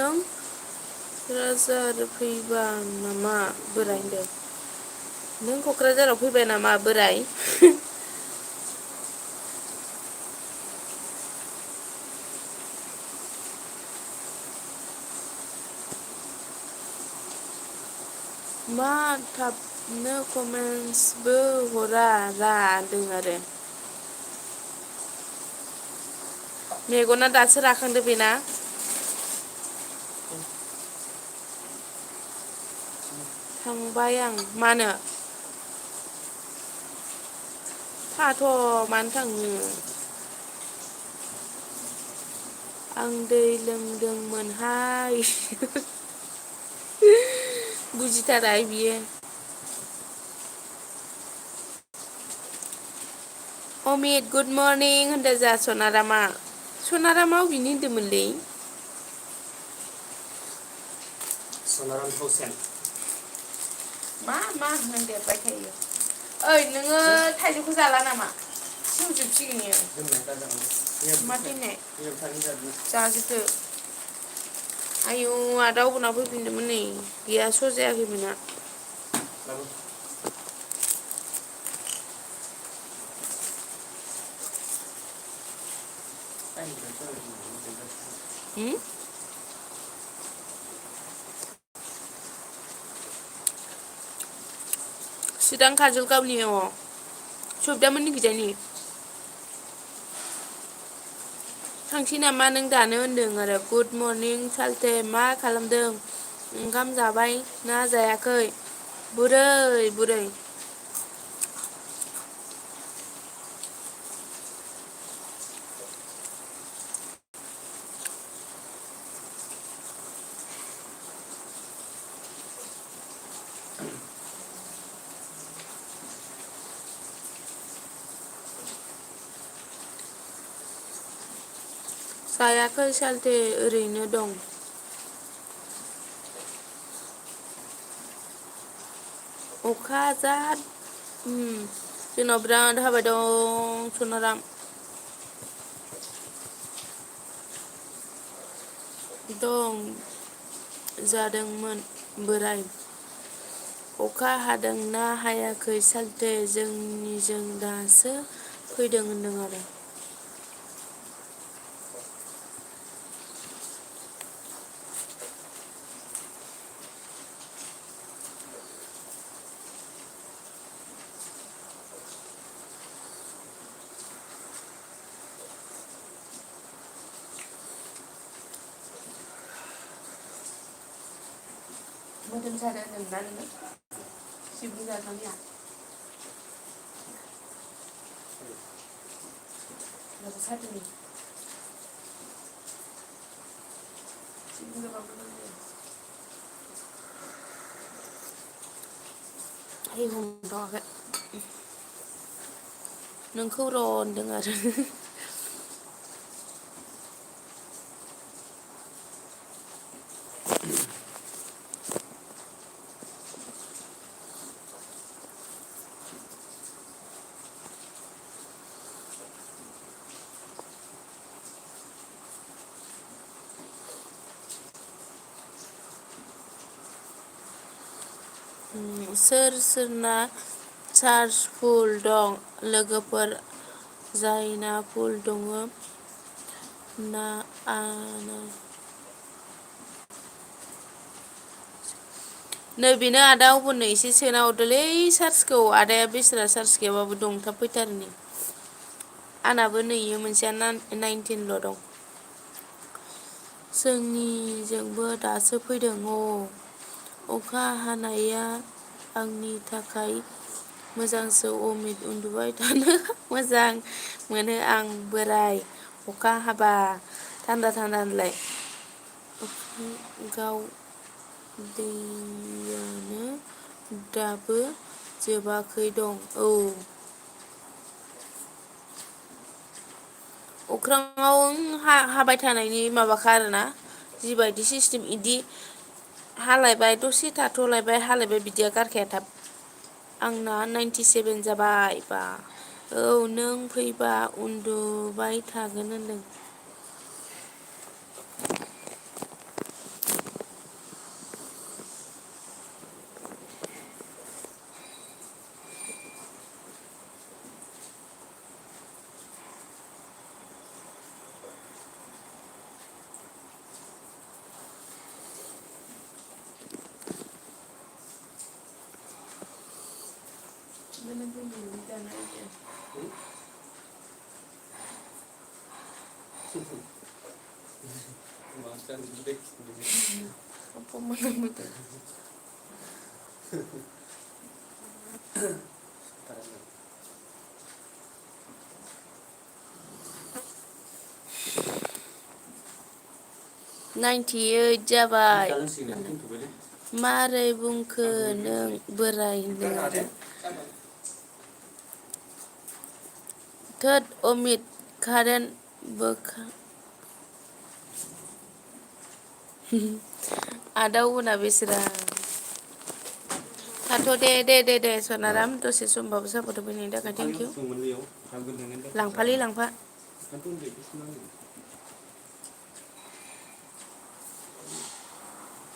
नों क'क्राझार फैबा नामा बोराय होनदों। नों क'क्राझाराव फैबाय नामा बोराय? मा थाबनो कमेन्टसबो हरा रा होनदों आरो। मेगना दासो राखांदो बेना। थांबाय आं। मानो? थाथ' मानो थांनो। आं दै लोंदोंमोनहाय। बुजिथाराहाय बियो। अमित गुड मर्निं होनदो जा सनारामा। सनारामा अबेनि होनदोंमोनलै? सनाराम थावसेन। मा होनदेरबाय थायो। ओइ नोङो थाइजौखौ जाला नामा? सेवजोबसिगोन इयो। मा दोननाय? जाजोबदो। आयौ आदा अब'ना फैफिनदोंमोन नै गैया स' जायाखै बेना। चिरां काजलगावनि सबितामोननि खिजानि। थांसै नामा नों दानो होनदों आरो गुड मर्निं सालथे मा खालामदों? ओंखाम जाबाय ना जायाखै? बुरै। जायाखै सालथे ओरैनो दं। अखा जा जोंनाव बिराद हाबाय दं सनाराम। दं जादोंमोन बोराय। अखा हादोंना हायाखै सालथे जोंनिजों दासो फैदों होनदों आरो। मोदोम सादों होनदोंना नोङो? सिब्रु जाजानाया। माबा सादों। है हमथ'वाखै। नोंखौ र' होनदों आरो। सोरना चार्ज फुल दं लोगोफोर जायना फुल दङ ना आना नै बेनो आदा अब'नो एसे सोना हरदोलै चार्जखौ आदाया बेसेरा चार्ज गैयाबाबो दं थाब फैथारो नै। आंनाबो नैयो मोनसेया 19ल' दं। जोंनिजोंबो दासो फैदों अखा हानाया आंनि थाखाय मोजांसो अमित उन्दुबाय थानो मोजां मोनो आं बोराय अखा हाबा थान्दा थान्दालाय। गाव दैयानो दाबो जोबाखै दं। अख्राङाव हाबाय थानायनि माबाखा आरोना जिबायदि सिस्टेम इदि हालायबाय दसे थाथ'लायबाय हालायबाय बिदिया गारखाया थाब। आंना 97 जाबाय बा नों फैबा उन्दुबाय थागोन होनदों। Makan gede. Apa mana? 98 जाबाय मारै बुंखो नों बोराय होनदों थोद अमित कारेन्ट बोखा आदाव उना बेसरा थाथ' दे सनाराम दसे समबाबो सापर्ट होफैनायनि थाखाय थेंक इउ लांफालै लांफा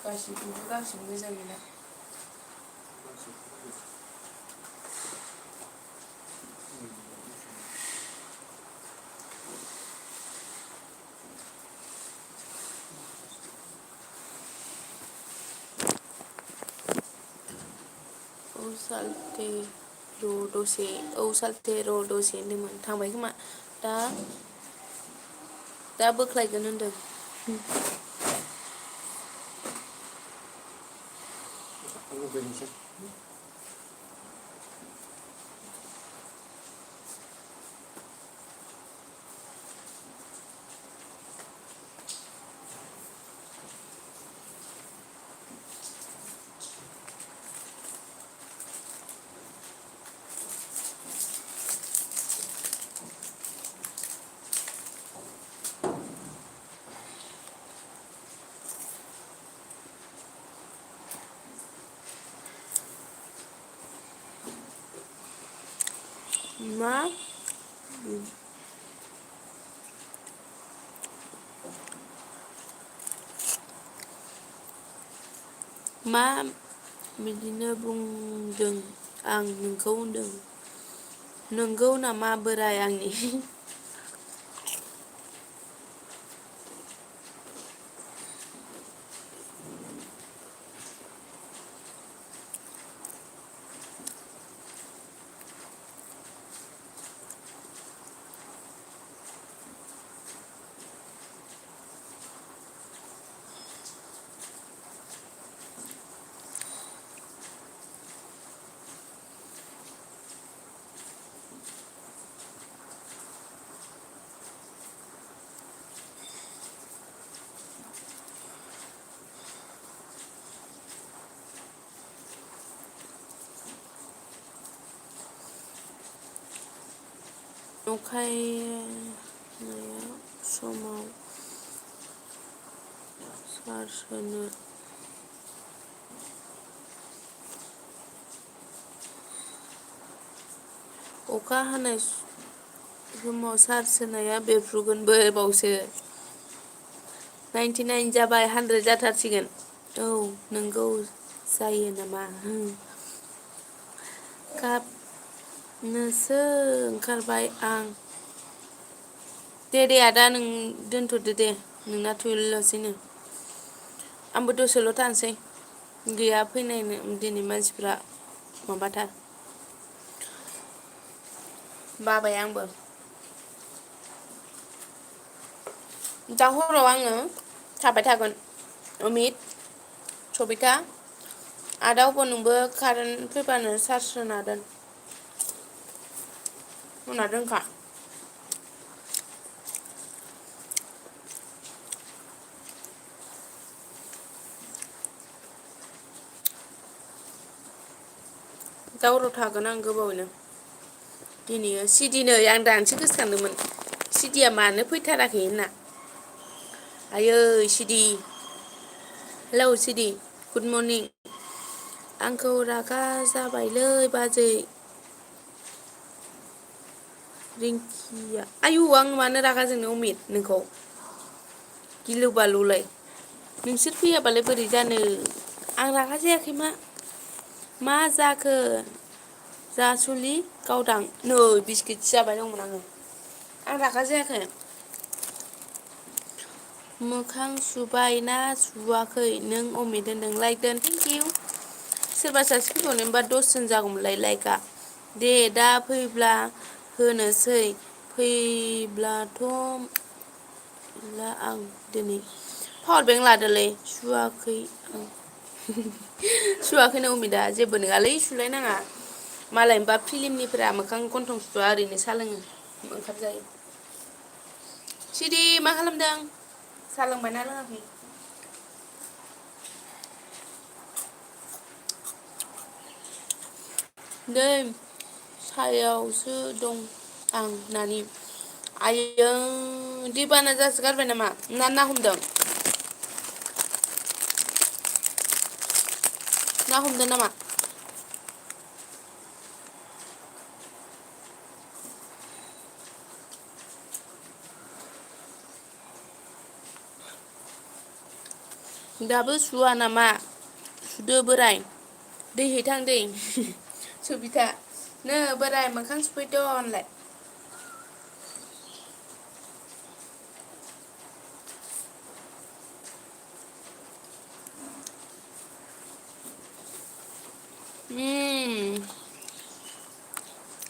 गासिबो मोजां गैला सालथे दसे सालथे दसे होनदोंमोन थांबाय खोमा दा बोख्लायगोन होनदों मा बिदिनो बुंदों आं नोंखौ होनदों नोंगौ नामा बोराय आंनि अखानाया समाव चार्ज होनो अखा हानाय समाव चार्ज होनाया बेफ्रुगोनबो बावसो 99 जाबाय 100 जाथारसिगोन औ नोंगौ जायो नामा गाबनोसो ओंखारबाय आं दे आदा नों दोनथ'दो दे नोंना थुयेल्भल'सैनो आंबो दसेल' थानोसै गैया फैनाय दिनै मानसिफ्रा माबाथार बाबाय आंबो दा हराव आङो थाबाय थागोन अमित सबिता आदा अबाव नोंबो कारेन्ट फैबानो चार्ज होना दोनखा दा हराव थागोन आं गोबावैनो दिनै सिडिनो आं दानोसो गोसोखांदोंमोन सिडिया मानो फैथाराखै होनना आयै CD hello CD good morning आंखौ रागा जाबायलै बाजै रिंकिया आयु आं मानो रागा जोंनो अमित नोंखौ गिलु बालुलाय नोंसोर फैयाबालाय बोरै जानो आं रागा जायाखै मा जाखो जासुलि गावदां नै बिस्किटसो जाबाय दंमोन आं रागा जायाखै मोखां सुबाय ना सुवाखै नों अमित होनदों लाइक दोन थेंक इउ सोरबा सासे फैबावनोबा 10 जन जागौमोनलाय लाइकआ दे दा फैब्ला होनोसै फैब्लाथ' ला आं दिनै पावार बेंक लादोलै सुवाखै आं सुवाखैनो अमिता जेबो नङालै सुलायनाङा मालायबा फिलिमनिफोरा मोखां गन्थं सुवा ओरैनो सा लोङो ओंखाम जायो सिरि मा खालामदों सा लोंबायना लोङाखै नै सायावसो दं आं नानि आयौ दैबाना जासोगारबाय नामा ना हमदों ना हमदों नामा दाबो सुवा नामा सुदो बोराय दै हैथां दै सुबिथा नो बोराय मोखां सुफैद' होनलाय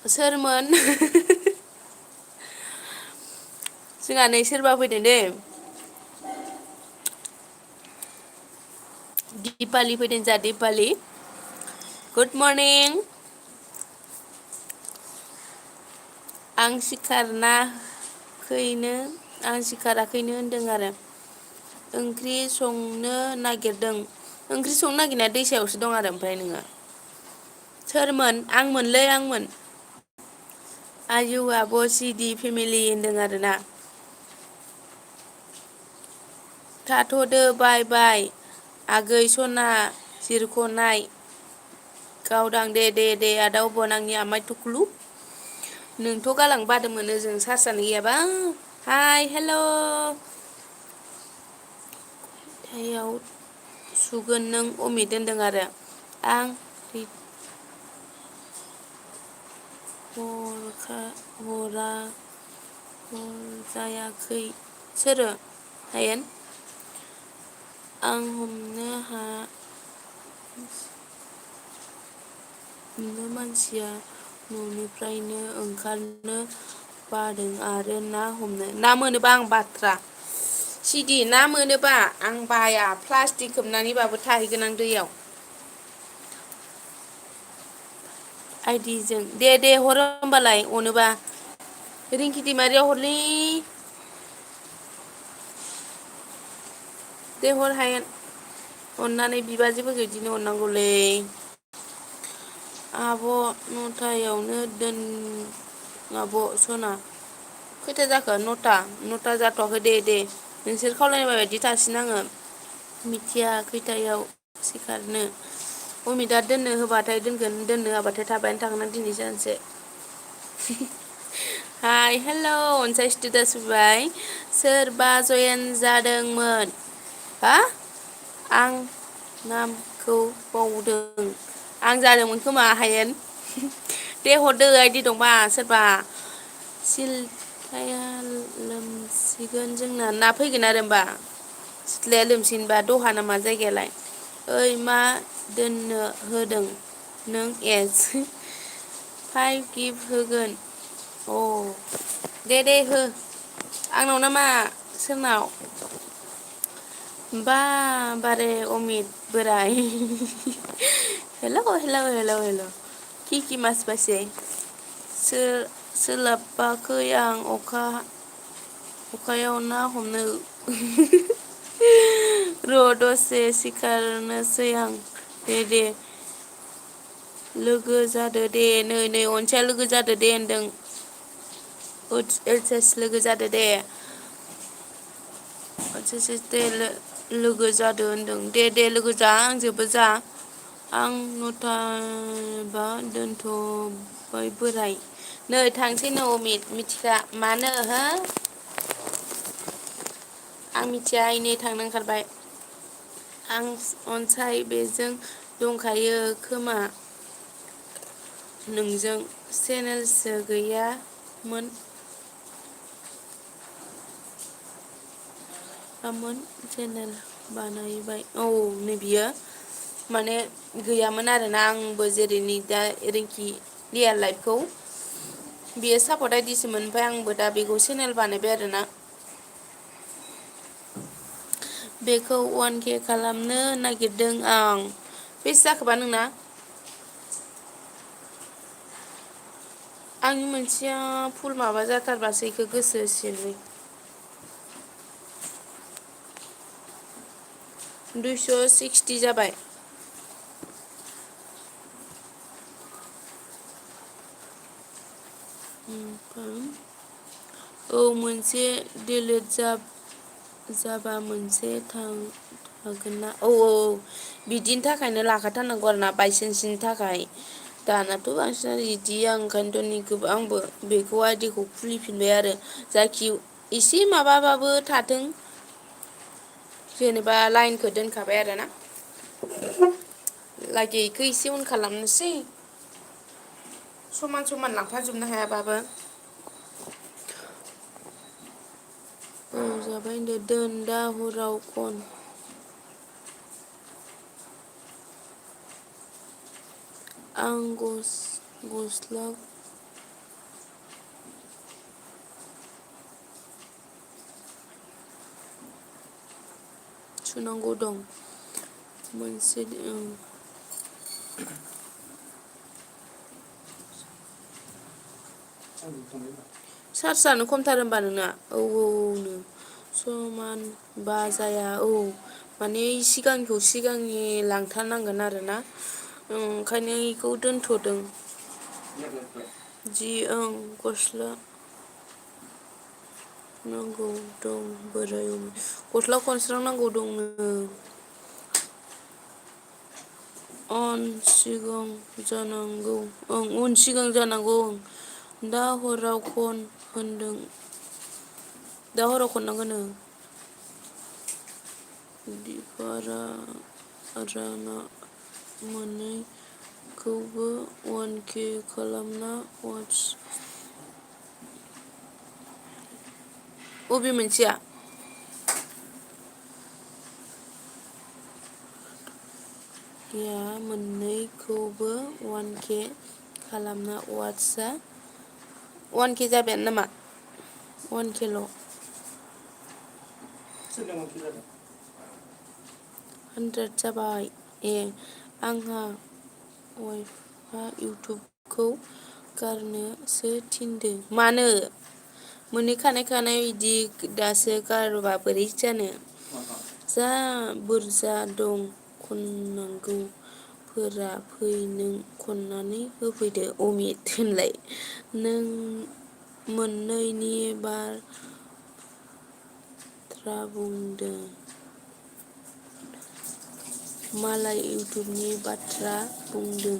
सोरमोन जोंहा नै सोरबा फैदों दै दिपालि फैदों जा दिपालि गुड मर्निं आं सिखाराखैनो होनदों आरो ओंख्रि संनो नागिरदों ओंख्रि संनो नागिरनाया दैसायावसो दं आरो ओमफ्राय नोङो सोरमोन आंमोन आयु आब' सिडि फेमिलि होनदों आरोना थाथ'दो बाय बाय आगै सना जिरख'नाय गावदां दे आदा अबन आंनि आमाय टुकलु नोंथ' गालां बादोंमोन ओजों सार्सआनो गैयाबा हाय हेल' हाथायाव सुगोन नों अमित दोनदों आरो आं हरजायाखै सोरो हायेन आं हमनो मानसिया न'निफ्रायनो ओंखारनो बादों आरो ना हमनो ना मोनोबा आं बाथ्रा सिदि ना मोनोबा आं बाया प्लास्टिक खोबनानैबाबो थाहैगोन आं दैयाव आइदिजों दे हर होमबालाय अनोबा रिंकि दैमारियाव हरलै दे हर हायेन अननानै बिबाजैफोरखौ बिदिनो अननांगौलै आब' नथायावनो दोन आब' सना खैथा जाखो नथा जाथ'वाखै दे नोंसोर खावलायनाय बायदि थासिनो आङो मिथिया खैथायाव सिखारनो अमिता दोननो होबाथाय दोनगोन दोननो होबाथाय थाबायानो थागोन आं दिनै सानसे हाय हेल' अनसाय स्टेटास होबाय सोरबा जयेन जादोंमोन हा आं नामखौ बावदों आं जादोंमोन खोमा हायेन दे हरदो आइदि दंबा सोरबा सिलथाया लोमसिगोन जोंना ना फैगोन आरो होमबा सिथ्लाया लोमसिनबा दहा नामा जायगायालाय ओइ मा दोननो होदों नों एस 5 गिफ्ट होगोन अ दे हो आंनाव नामा सोरनाव बा बारे अमित बोराय हेल' कि मास बासे सोलाबाखै आं अखायाव ना हमनो र' दसे सिखारनोसै आं दे लोगो जादो दे नै अनसाया लोगो जादो दे होनदों लोगो जादो दे दे लोगो जादो होनदों दे लोगो जा आंजोंबो जा आं नथाबा दोनथ'बाय बोराय नै थांसै नो अमित मिथिखा मानो हो आं मिथिया इनै थांनो ओंखारबाय आं अनसाय बेजों दंखायो खोमा नोंजों चेनेलसो गैयामोन चेनेल बानायबाय औ नै बियो माने गैयामोन आरोना आंबो जेरै नै दा रिंकि रियेल लाइफखौ बियो सापर्ट आइडिसोमोन ओमफ्राय आंबो दा बेखौ चेनेल बानायबाय आरोना बेखौ 1K खालामनो नागिरदों आं बेसे जाखोबा नोंना आंनि मोनसेया फुल माबा जाथारबासो इखौ गोसो होसिगोनलै 260 जाबाय औ मोनसे डिलिट जाबा मोनसे थागोन ना औ बिदिनि थाखायनो लाखाथारनांगौ आरोना बायसान्सनि थाखाय दानाथ' बांसिनानो इदि आं ओंखायनोथ' आंबो बेखौ आइदिखौ खुलिफिनबाय आरो जायखि एसे माबाबाबो थाथों जेनेबा लाइनखौ दोनखाबाय आरोना लागै इखौ एसे उन खालामनोसै समान समान लांफाजोबनो हायाबाबो औ जाबाय होनदो दोन दा हराव खन आं गस्ला सुनांगौ दं मोनसे चार्जआनो खमथार होमबा नोंना औनो समान बाजाया माने सिगांखौ सिगांनि लांथारनांगोन आरोना ओंखायनो इखौ दोनथ'दों जि गस्ला नांगौ दं बोराय गस्ला खनस्रांनांगौ दंनो उन सिगां जानांगौ दा हराव खन होनदों दा हराव खननांगोनो राना मोननैखौबो 1K खालामना वाट्स बबे मोनसेया या मोननैखौबो 1K खालामना वाट्सआ 1K जाबायानो नामा 1Kल' 100 जाबाय आंहा वाइफआ इउटुबखौ गारनोसो थिनदों मानो मोनहैखानाय बिदि दासो गारबा बोरै जानो जा बुरजा दं खननांगौफोरा फै नों खननानै होफैदो अमित होनलाय नों मोननैनि बाथ्रा बुंदों मालाय इउटुबनि बाथ्रा बुंदों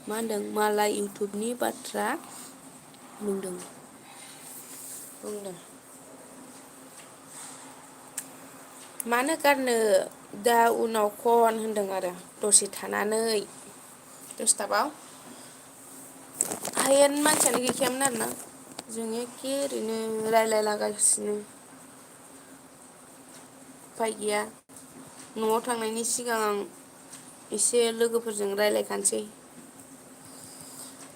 मा होनदों मालाय इउटुबनि बाथ्रा बुंदों मानो गारनो दा उनाव खन होनदों आरो दसे थानानै दसथाबाव हायेन मानसियानो गैखायामोन आरोना जों एखे ओरैनो रायलायलागासिनो उफाय गैया न'आव थांनायनि सिगां आं एसे लोगोफोरजों रायज्लायखानोसै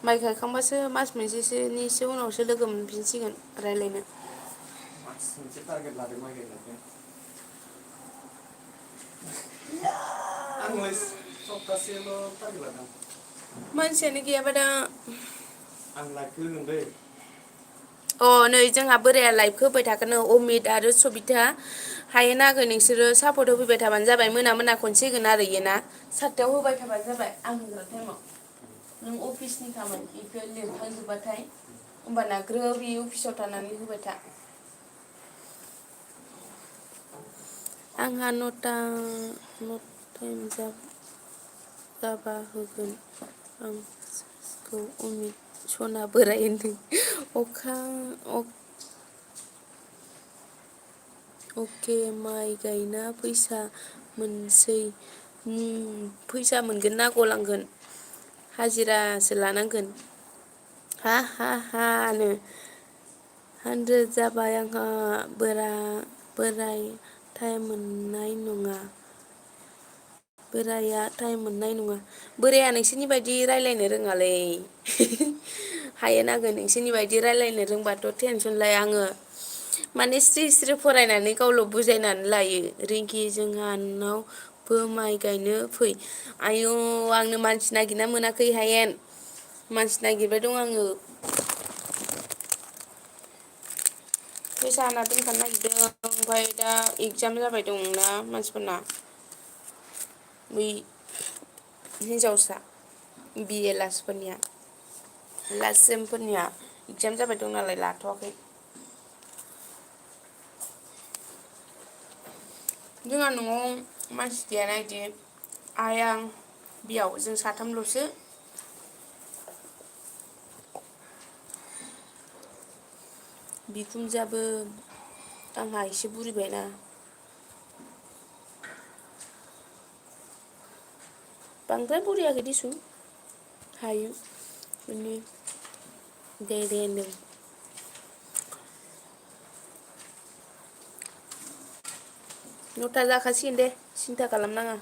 माइ गायखांबासो मास मोनसेसोनिसो उनावसो लोगो मोनफिनसिगोन रायज्लायनो मास मोनसे टारगेट लादों माइ गायनायनि आंलाय सप्तासेल' टारगेट लादों मानसियानो गैयाबा दा आं लाइभखौ होगोन दै नै जोंहा बोराया लाइभखौ होबाय थागोन अमित आरो सबिता हायो आगै नोंसोरो सापर्ट होफैबाय थाबानो जाबाय मोना खनसे होगोन आरो इयो ना 7थायाव होबाय थाबानो जाबाय आं होग्रा टाइमाव नों अफिसनि खामानि बेखौ लिरखांजोब्बाथाय होमबाना ग्रोब बे अफिसाव थानानै होबाय था आंहा न'टा टाइम जाबा होगोन आं सार्चखौ अमित सना बोराय होनदों अके माइ गायना फैसा मोनसै फैसा मोनगोन ना गलांगोन हाजिरासो लानांगोन नो 100 जाबाय आंहा बोराय टाइम मोननाय नङा बोराया टाइम मोननाय नङा। बोराया नोंसोरनि बायदि रायलायनो रोङालै। हायो नागोन नोंसोरनि बायदि रायलायनो रोंबाथ' टेनसन लाया आङो। माने स्रि स्रि फरायनानै गावल' बुजायनानै लायो। रिंकि जोंहानावबो माइ गायनो फै। आयौ आंनो मानसि नागिरना मोनाखै हायेन। मानसि नागिरबाय दं आङो। फैसा होना दोनखानो नागिरदों ओमफ्राय दा एगजाम जाबाय दंना मानसिफोरना। बै हिन्जावसा बिए लासफोरनिया। लास्ट सेमफोरनिया इगजाम जाबाय दं नालाय लाथ'वाखै। जोंहा न'आव मानसि गैयाना इदि आइ आं बियाव जों साथामल'सो। बिखुनजोआबो आंहा एसे बुरिबायना। बांद्राय बुरियाखै दिसुन हायो माने दे होनदों। नथा जाखासिगोन दे सिन्था खालामनाङा।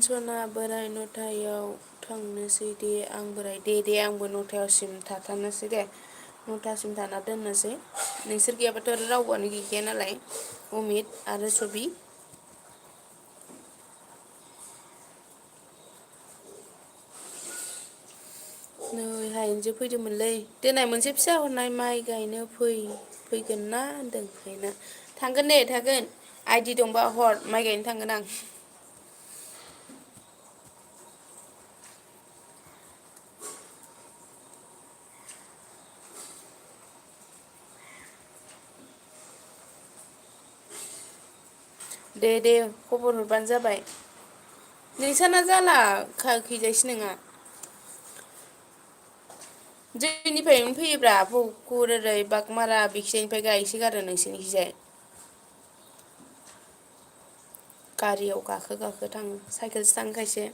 सना बोराय नथायाव थांनोसै दे आं बोराय दे आंबो नथायावसिम थाथारनोसै दे। नथासिम थाना दोननोसै नोंसोर गैयाबाथ' आरो रावबोआनो गैखाया नालाय। अमित आरो सबि। नै हायेनजों फैदोंमोनलै देनाय मोनसे फिसा हरनाय माइ गायनो फैगोन ना होनदों हायेना। थांगोन दे थागोन आइदि दंबा हर माइ गायनो थांगोन आं। दे खबर हरबानो जाबाय। नोंसाना जाला खैजायसो नोङा। जोंनिफ्रायनो फैयोब्रा भकुर ओरै बागमारा बिखिजायनिफ्राय गायसोगारो नोंसोरनिखिजाय। गारियाव गाखो थाङो साइकेलसो थाङो खायसे।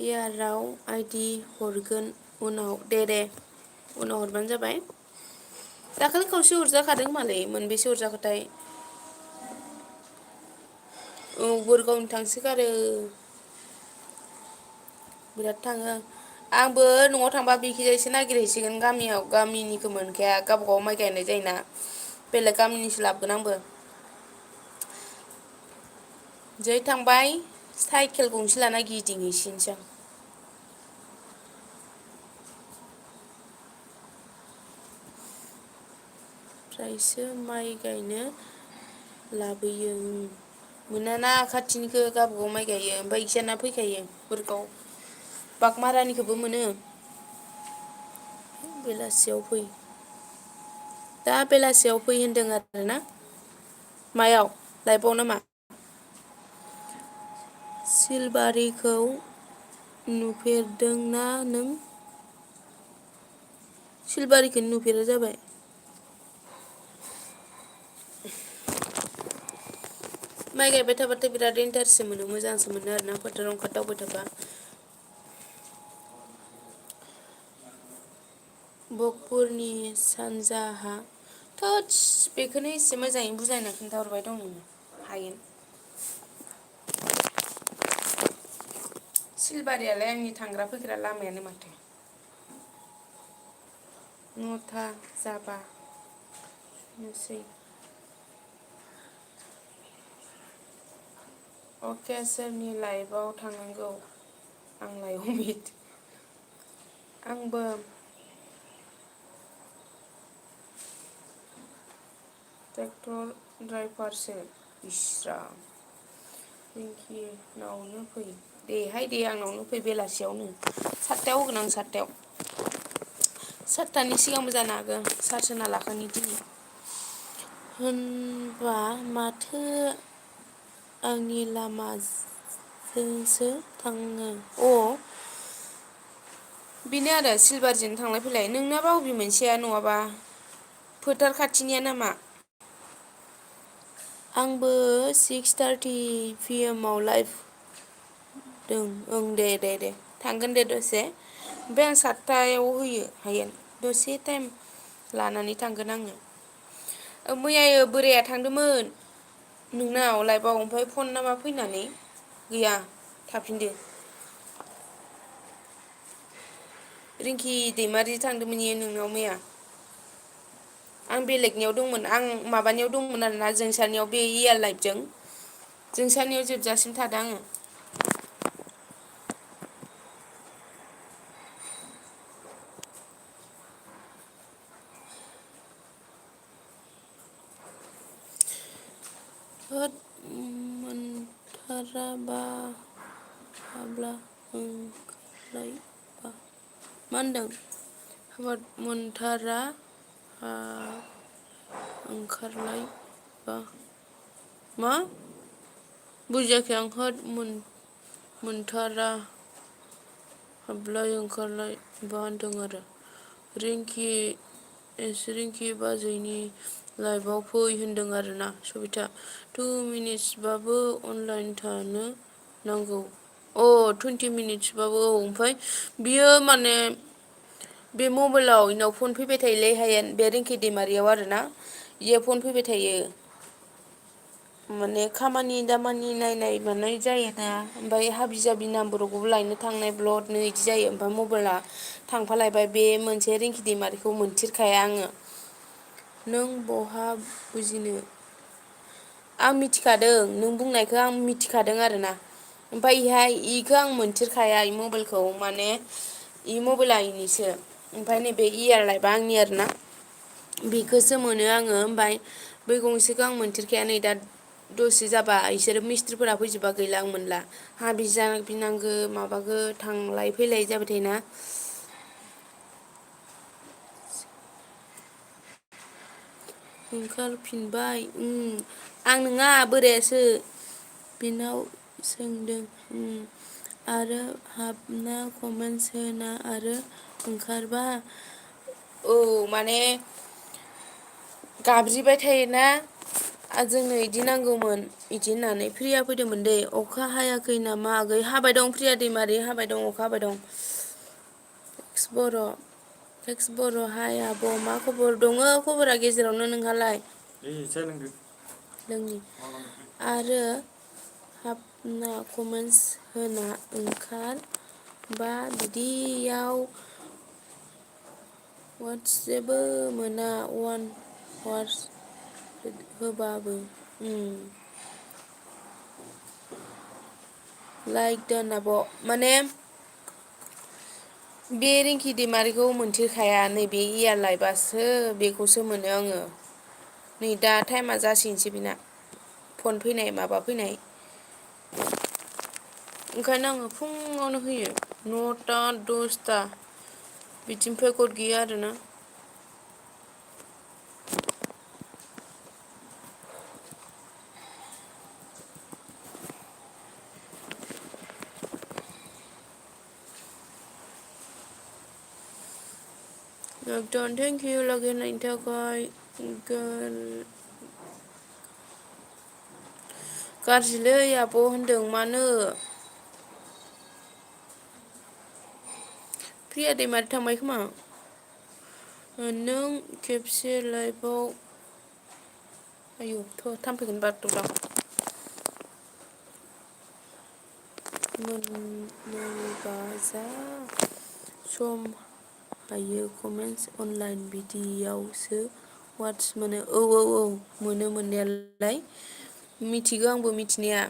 इयाराव आइदि हरगोन उनाव दे उनाव हरबानो जाबाय। दाखालि खावसे हरजाखादों मालै मोनबेसे हरजाखोथाय। औ गुरगावनि थांसोगारो। बिराद थाङो। आंबो न'आव थांबा बिखिजायसो नागिरहैसिगोन गामियाव गामिनिखौ मोनखाया गावबा गाव माइ गायनाय जायोना। बेलेग गामिनिसो लाबोगोन आंबो। जै थांबाय साइकेल गंसे लाना गिदिंहैसिगोनसो आं। फ्रायसो माइ गायनो लाबोयो। मोनाना खाथिनिखौ गावबागाव माइ गायो ओमफ्राय इसाना फैखायो गुरगाव। बागमारानिखौबो मोनो। बेलासियाव फै। दा बेलासियाव फै होनदों आरोना। मायाव लायबाव नामा? सिलबारिखौ नुफेरदोंना नों? सिलबारिखौनो नुफेरा जाबाय। माइ गायबाय थाबाथाय बिराद इन्टारेस्टसो मोनो मोजांसो मोनो आरोना फोथाराव ओंखार दावबाय थाबा। भकपुरनि सानजाहा थोदस बेखौनो एसे मोजाङै बुजायना खिन्थाहरबाय दं नोङो हायेन। सिलबारियालाय आंनि थांग्रा फैग्रा लामायानो माथो। नथा जाबा नोसै। अके सोरनि लाइफआव थांनांगौ आंलाय अमित। आंबो। ट्रेक्टर ड्राइभारसो इसराम। रिंकिनावनो फै दे आंनावनो फै बेलासियावनो। 7थायाव होगोन आं 7थायाव। 7थानि सिगांबो जानो हागौ सार्ज होना लाखानि दिनै। होनबा माथो आंनि लामाजोंसो थाङो। बेनो आरो सिलबारजों थांलाय फैलाय नोंनाबा बबे मोनसेया नङाबा फोथार खाथिनिया नामा? आंबो 6:30 PM आव लाइभ ओं दे थांगोन दे दसे ओमफ्राय आं 7टायाव होयो हायो दसे टाइम लानानै थांगोन आङो मैया बोराया थांदोंमोन नोंनाव लाइभआव ओमफ्राय फन नामा फैनानै गैया थाफिनदो रिंकि दैमारि थांदोंमोन इयो नोंनाव मैया आं बेलेगनियाव दंमोन आं माबानियाव दंमोन आरोना जोंसारनियाव बे इयार लाइफजों जोंसारनियाव जोबजासिम थादों आङो होद मोनथाराबा हाब्ला ओंखारलायबा मा होनदों होद मोनथारा ओंखारलायबा मा बुजियाखै आं होद मोनथारा हाबलाय ओंखारलाय बा होनदों आरो रिंकि बाजैनि लाइभआव फै होनदों आरोना सबिता 2 मिनिट्सबाबो अनलाइन थानो नांगौ 20 मिनिट्सबाबो ओमफ्राय बियो माने बे मबाइलाव इनाव फन फैबाय थायोलै हायेन बे रिंकि दैमारियाव आरोना इयो फन फैबाय थायो माने खामानि दामानि नायनाय मानाय जायोना ओमफ्राय हाबि जाबि नाम्बारखौबो लायनो थांनाय ब्लडनो इदि जायो ओमफ्राय मबाइला थांफालायबाय बे मोनसे रिंकि दैमारिखौ मोनथिरखाया आङो नों बहा बुजिनो आं मिथिखादों नों बुंनायखौ आं मिथिखादों आरोना ओमफ्राय इखौ आं मोनथिरखाया मबाइलखौ माने मबाइला इनिसो ओमफ्राय नैबे इयार लाइफआ आंनि आरोना बेखौसो मोनो आङो ओमफ्राय बै गंसेखौ आं मोनथिरखाया नै दा दसे जाबा इसोरो मिस्थ्रिफोरा फैजोबबा गैला आं मोनला हाबि जाबिनांगो माबागो थांलाय फैलाय जाबाय थायोना ओंखारफिनबाय आं नङा बोरायासो बिनाव सोंदों आरो हाबना कमेन्टस होना आरो ओंखारबा औ माने गाबज्रिबाय थायोना जोंनो इदि नांगौमोन इदि होननानै प्रिया फैदोंमोन दे अखा हायाखै नामा आगै हाबाय दं प्रिया दैमारि हाबाय दं अखा हाबाय दं टेक्स बर' हाय आब' मा खबर दङ खबरा गेजेरावनो नोंहालाय लोंनि आरो हाबना कमेन्टस होना ओंखार बा बिदियाव वाटस जेबो मोना वान वार्स होबाबो लाइक दोन आब' माने बे रिंकि दैमारिखौ मोनथिखाया नैबे इयार लाइफआसो बेखौसो मोनो आङो नै दा टाइमा जासिगोनसै बिना फन फैनाय माबा फैनाय ओंखायनो आङो फुङावनो होयो 9टा 10टा बिदिनिफ्राय गद गैया आरोना एकदम थेंक इउ लगे होनायनि थाखाय गाज्रिलै आब' होनदों मानो प्रिया दैमारि थांबाय खोमा नों खेबसे लाइभआव आयु थाम्फैखौनो बारद'दां मोनोबा जा सम हायो कमेन्टस अनलाइन बिदियावसो वाटस मोनो औ मोनो मोननायालाय मिथिगौ आंबो मिथिनाया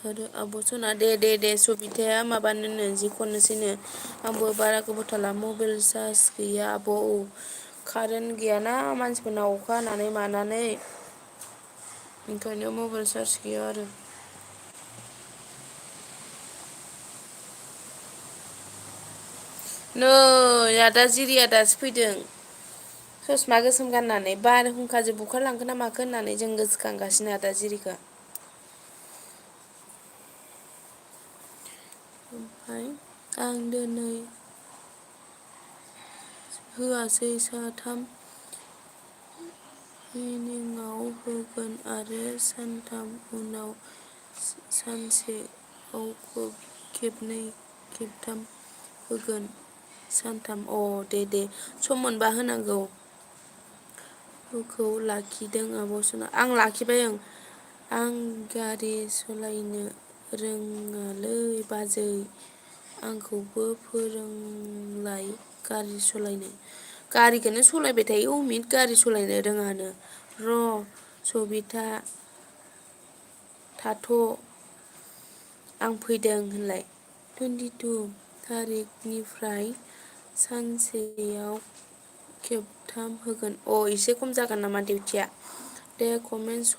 आरो आब' सना दे सबिताया माबानोनो जि खननोसैनो आंबो बारा गोबाव थाला मबाइल चार्ज गैया आब' कारेन्ट गैयाना मानसिफोरना अखा हानानै मानानै ओंखायनो मबाइल चार्ज गैया आरो नै आदा जिरिया दासो फैदों ससमा गोसोम गाननानै बारहुंखाजों बुखारलांखो ना माखो होननानै जों गोसोखांगासिनो आदा जिरिखौ ओमफ्राय आं दिनै होआसै साथाम इनिङाव होगोन आरो सानथाम उनाव सानसेआव खेबनै खेबथाम होगोन सानथाम दे सम मोनबा होनांगौ खौ लाखिदों आब' सना आं लाखिबाय आं गारि सालायनो रोङालै बाजै आंखौबो फोरोंलाय गारि सालायनो गारिखौनो सालायबाय थायो अमित गारि सालायनो रोङानो र' सबिता थाथ' आं फैदों होनलाय 22 थारिखनिफ्राय सानसेयाव खेबथाम होगोन एसे खम जागोन नामा डिउटिया दे कमेन्टस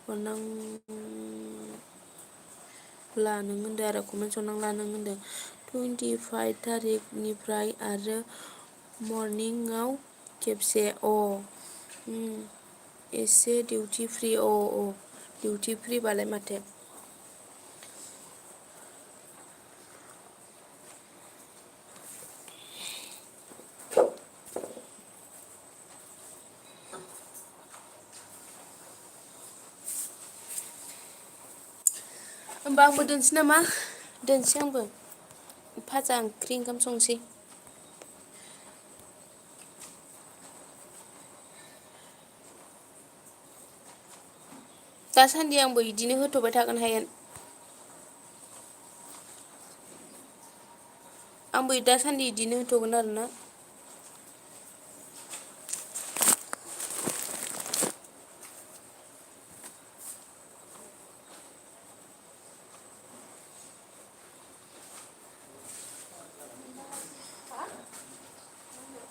हरनांला नों होनदों आरो कमेन्टस हरनांला नों होनदों 25 थारिखनिफ्राय आरो मर्निंआव खेबसे एसे डिउटि फ्रि डिउटि फ्रिबालाय माथो होमबा आंबो दोनसै नामा दोनसै आंबो भाजा ओंख्रि ओंखाम संसै दासान्दि आंबो बिदिनो होथ'बाय थागोन हायेन आंबो दासान्दि बिदिनो होथ'गोन आरोना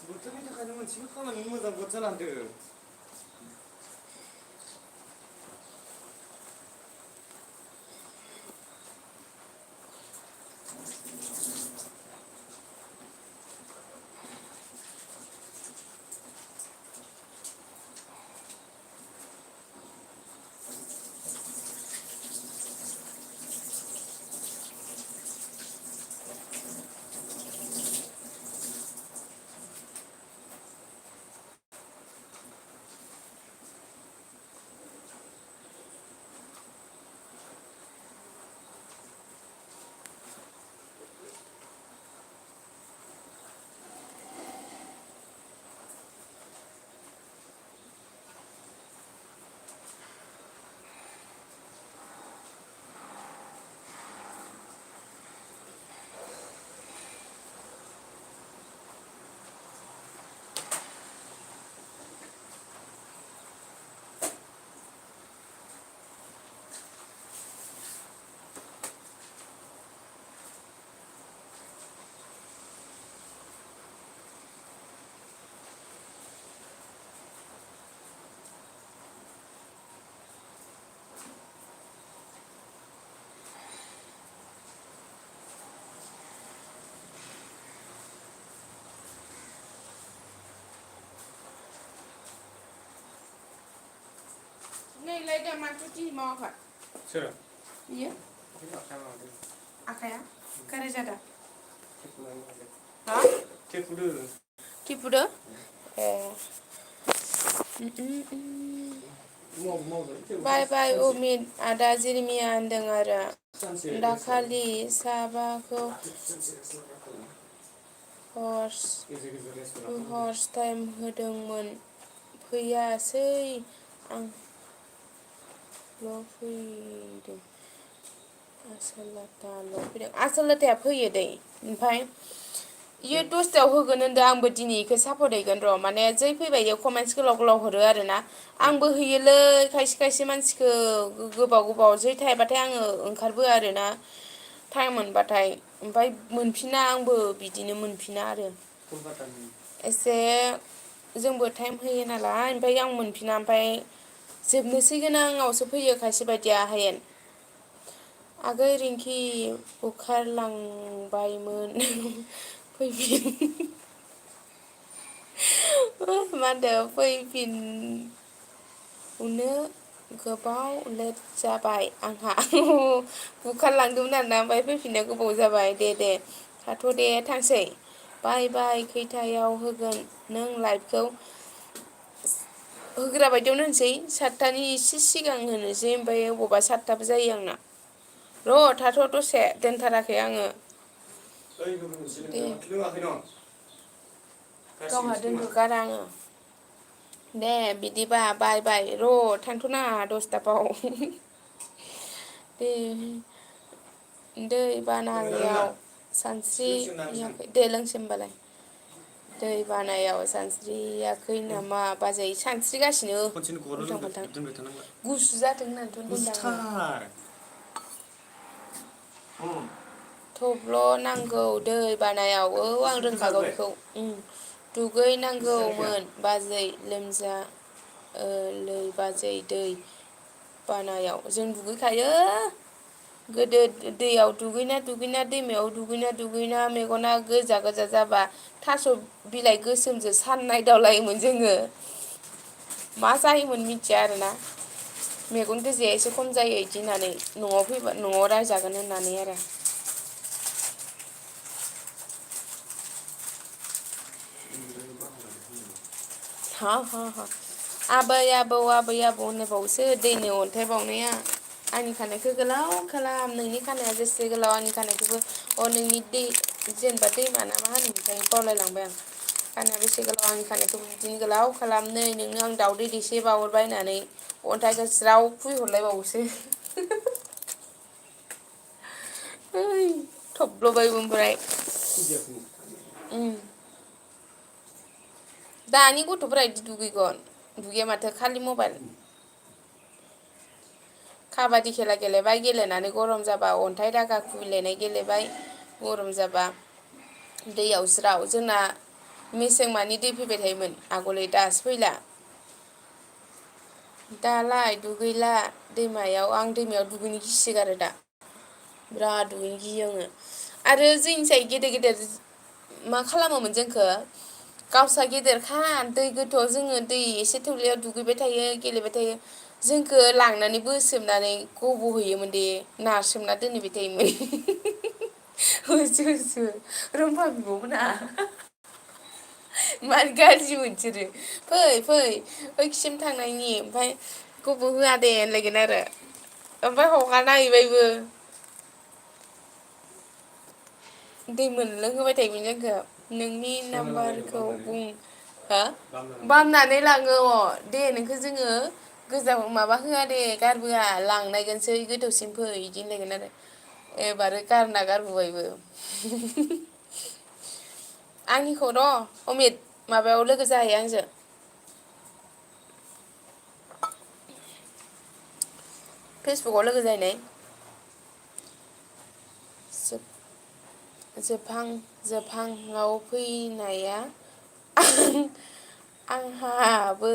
बोथोरनि थाखायनो मोनसेबो खामानि मोजां गद जालांदों नैलाय दा माथो दिनै मावाखै सोर बियो आखाया गाराय जादों थेफुदो थिफुदो बाय बाय अमित आदा जिरमिया होनदों आरो दाखालि साबाखौ हर्स टाइम होदोंमोन फैयासै आंल' फैदों आसोलाथाया फैयो दै ओमफ्राय इयो 10टायाव होगोन होनदों आंबो दिनै इखौ सापर्ट हैगोन र' माने जै फैबाय इयो कमेन्टस गोलाव गोलाव हरो आरोना आंबो हैयोलै खायसे खायसे मानसिखौ गोबाव गोबाव जै थायाबाथाय आङो ओंखारबोआ आरोना टाइम मोनबाथाय ओमफ्राय मोनफिना आंबो बिदिनो मोनफिना आरो एसे जोंबो टाइम होयो नालाय ओमफ्राय आं मोनफिना ओमफ्राय जोबनोसै गोनाङावसो फैयो खायसे बायदिया हायेन आगै रिंकि बुखारलांबायमोन फैफिन मा होनदों फैफिननो गोबाव लेट जाबाय आंहा बुखारलांदोंमोन आरोना ओमफ्राय फैफिननो गोबाव जाबाय दे थाथ' दे थांसै बाय बाय खैथायाव होगोन नों लाइभखौ होग्रा बायदियावनो होनसै 7टानि एसे सिगां होनोसै ओमफ्राय अबावबा 7टाबो जायो आंना र' थाथ' दसे दोनथाराखै आङो दे गावहा दोनथ'गारा आङो दे बिदिबा बाय बाय र' थांथ'नाङा 10टाबाव दे दै बानायाव सानस्रियाखै दे लोंसै होमबालाय दै बानायाव सानस्रियाखै नामा बाजै सानस्रिगासिनो उल्थां फाल्थां गुसु जाथों होननानैथ' दोनदों आङो थब्ल' नांगौ दै बानायाव आं रोंखागौ बेखौ दुगैनांगौमोन बाजै लै बाजै दै बानायाव जों दुगैखायो गोदो दैयाव दुगैना दैमायाव मेगना गोजा जाबा थास' बिलाइ गोसोमजों सान नायदावलायोमोन जोङो मा जायोमोन मिथिया आरोना मेगन गोजाया एसे खम जायो बिदि होननानै न'आव फैबा न'आव रायजागोन होननानै आरो आबै आबौ होनलायबावोसो दैनि अन्थाइ बावनाया आंनि खानायखौ गोलाव खालाम नोंनि खानाया जेसे गोलाव आंनि खानायखौबो नोंनि जेनेबा दैमा ना मा होनोमोनथाय बावलायलांबाय आं खानाया बेसे गोलाव आंनि खानायखौबो बिदिनो गोलाव खालाम नै नोंनो आं दावदै दैसे बावहरबाय होननानै अन्थाइखौ ज्राव खुबैहरलायबावोसो थब्ल'बायबो ओमफ्राय दानि गथ'फोरा बिदि दुगैया माथो खालि मबाइल काबादि खेला गेलेबाय गेलेनानै गरम जाबा अन्थाइ दागा खुबैलायनाय गेलेबाय गरम जाबा दैयाव ज्राव जोंना मेसें मानि दै फैबाय थायोमोन आगोलो दासो फैला दालाय दुगैला दैमायाव आं दैमायाव दुगैनो गिसोगारो दा बिराद दुगैनो गियो आङो आरो जोंनिसाय गेदेर मा खालामोमोन जोंखौ गावस्रा गेदेरखा दै गोथौआव जोङो दै एसे थौलेयाव दुगैबाय थायो गेलेबाय थायो जोंखौ लांनानै बोसोमनानै गब'हैयोमोन दे नारसोमना दोनहैबाय थायोमोन होसो रुम्फा बिब'मोना मार गाज्रिमोन बिसोरो फै ओइसिम थांनायनि ओमफ्राय गब'होआ दे होनलायगोन आरो ओमफ्राय हगारना हैबायबो दै मोनलोंहोबाय थायोमोन जोंखौ नोंनि नाम्बारखौ बुं हो बामनानै लाङो दे नोंखौ जोङो गोजा माबा होआ दे गारबोआ लांनायगोनसै गोथौसिम फै बिदि होनलायगोन आरो एबार गारना गारबोबायबो आंनिखौ र' अमित माबायाव लोगो जाहैयो आंजों फेसबुकाव लोगो जाहैनाय जोबहाङाव फैनाया आंहाबो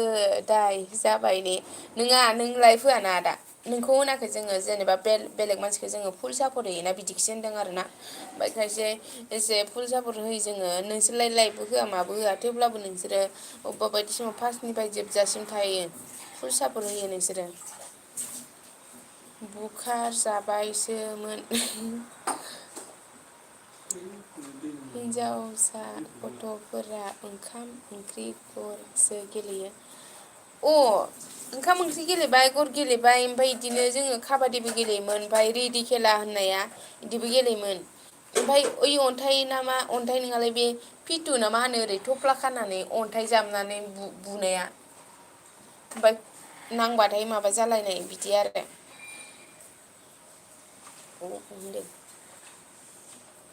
दाय जाबाय ने नोंहा नोंलाय फोआना आदा नोंखौ होनाखै जोङो जेनेबा बेलेग मानसिखौ जोङो फुल सापर्ट होयोना बिदिखिसो होनदों आरो ना ओमफ्राय खायसे एसे फुल साफर होयो जोङो नोंसोरलाय लाइकबो होआ माबो होआ थेवब्लाबो नोंसोरो अबेबा बायदि समाव फार्स्टनिफ्राय जोबजासिम थायो फुल साफर होयो नोंसोरो बुखार जाबायसोमोन हिन्जावसा गथ'फोरा ओंखाम ओंख्रि गरसो गेलेयो ओंखाम ओंख्रि गेलेबाय गर गेलेबाय ओमफ्राय बिदिनो जोङो काबादिबो गेलेयोमोन ओमफ्राय रेडि खेला होननाया बिदिबो गेलेयोमोन ओमफ्राय ओइ अन्थाइ नामा अन्थाइ नोङालाय बे फिटु ना मा होनो ओरै थफ्ला खानानै अन्थाइ जाबनानै बुनाया ओमफ्राय नांबाथाय माबा जालायनाय बिदि आरो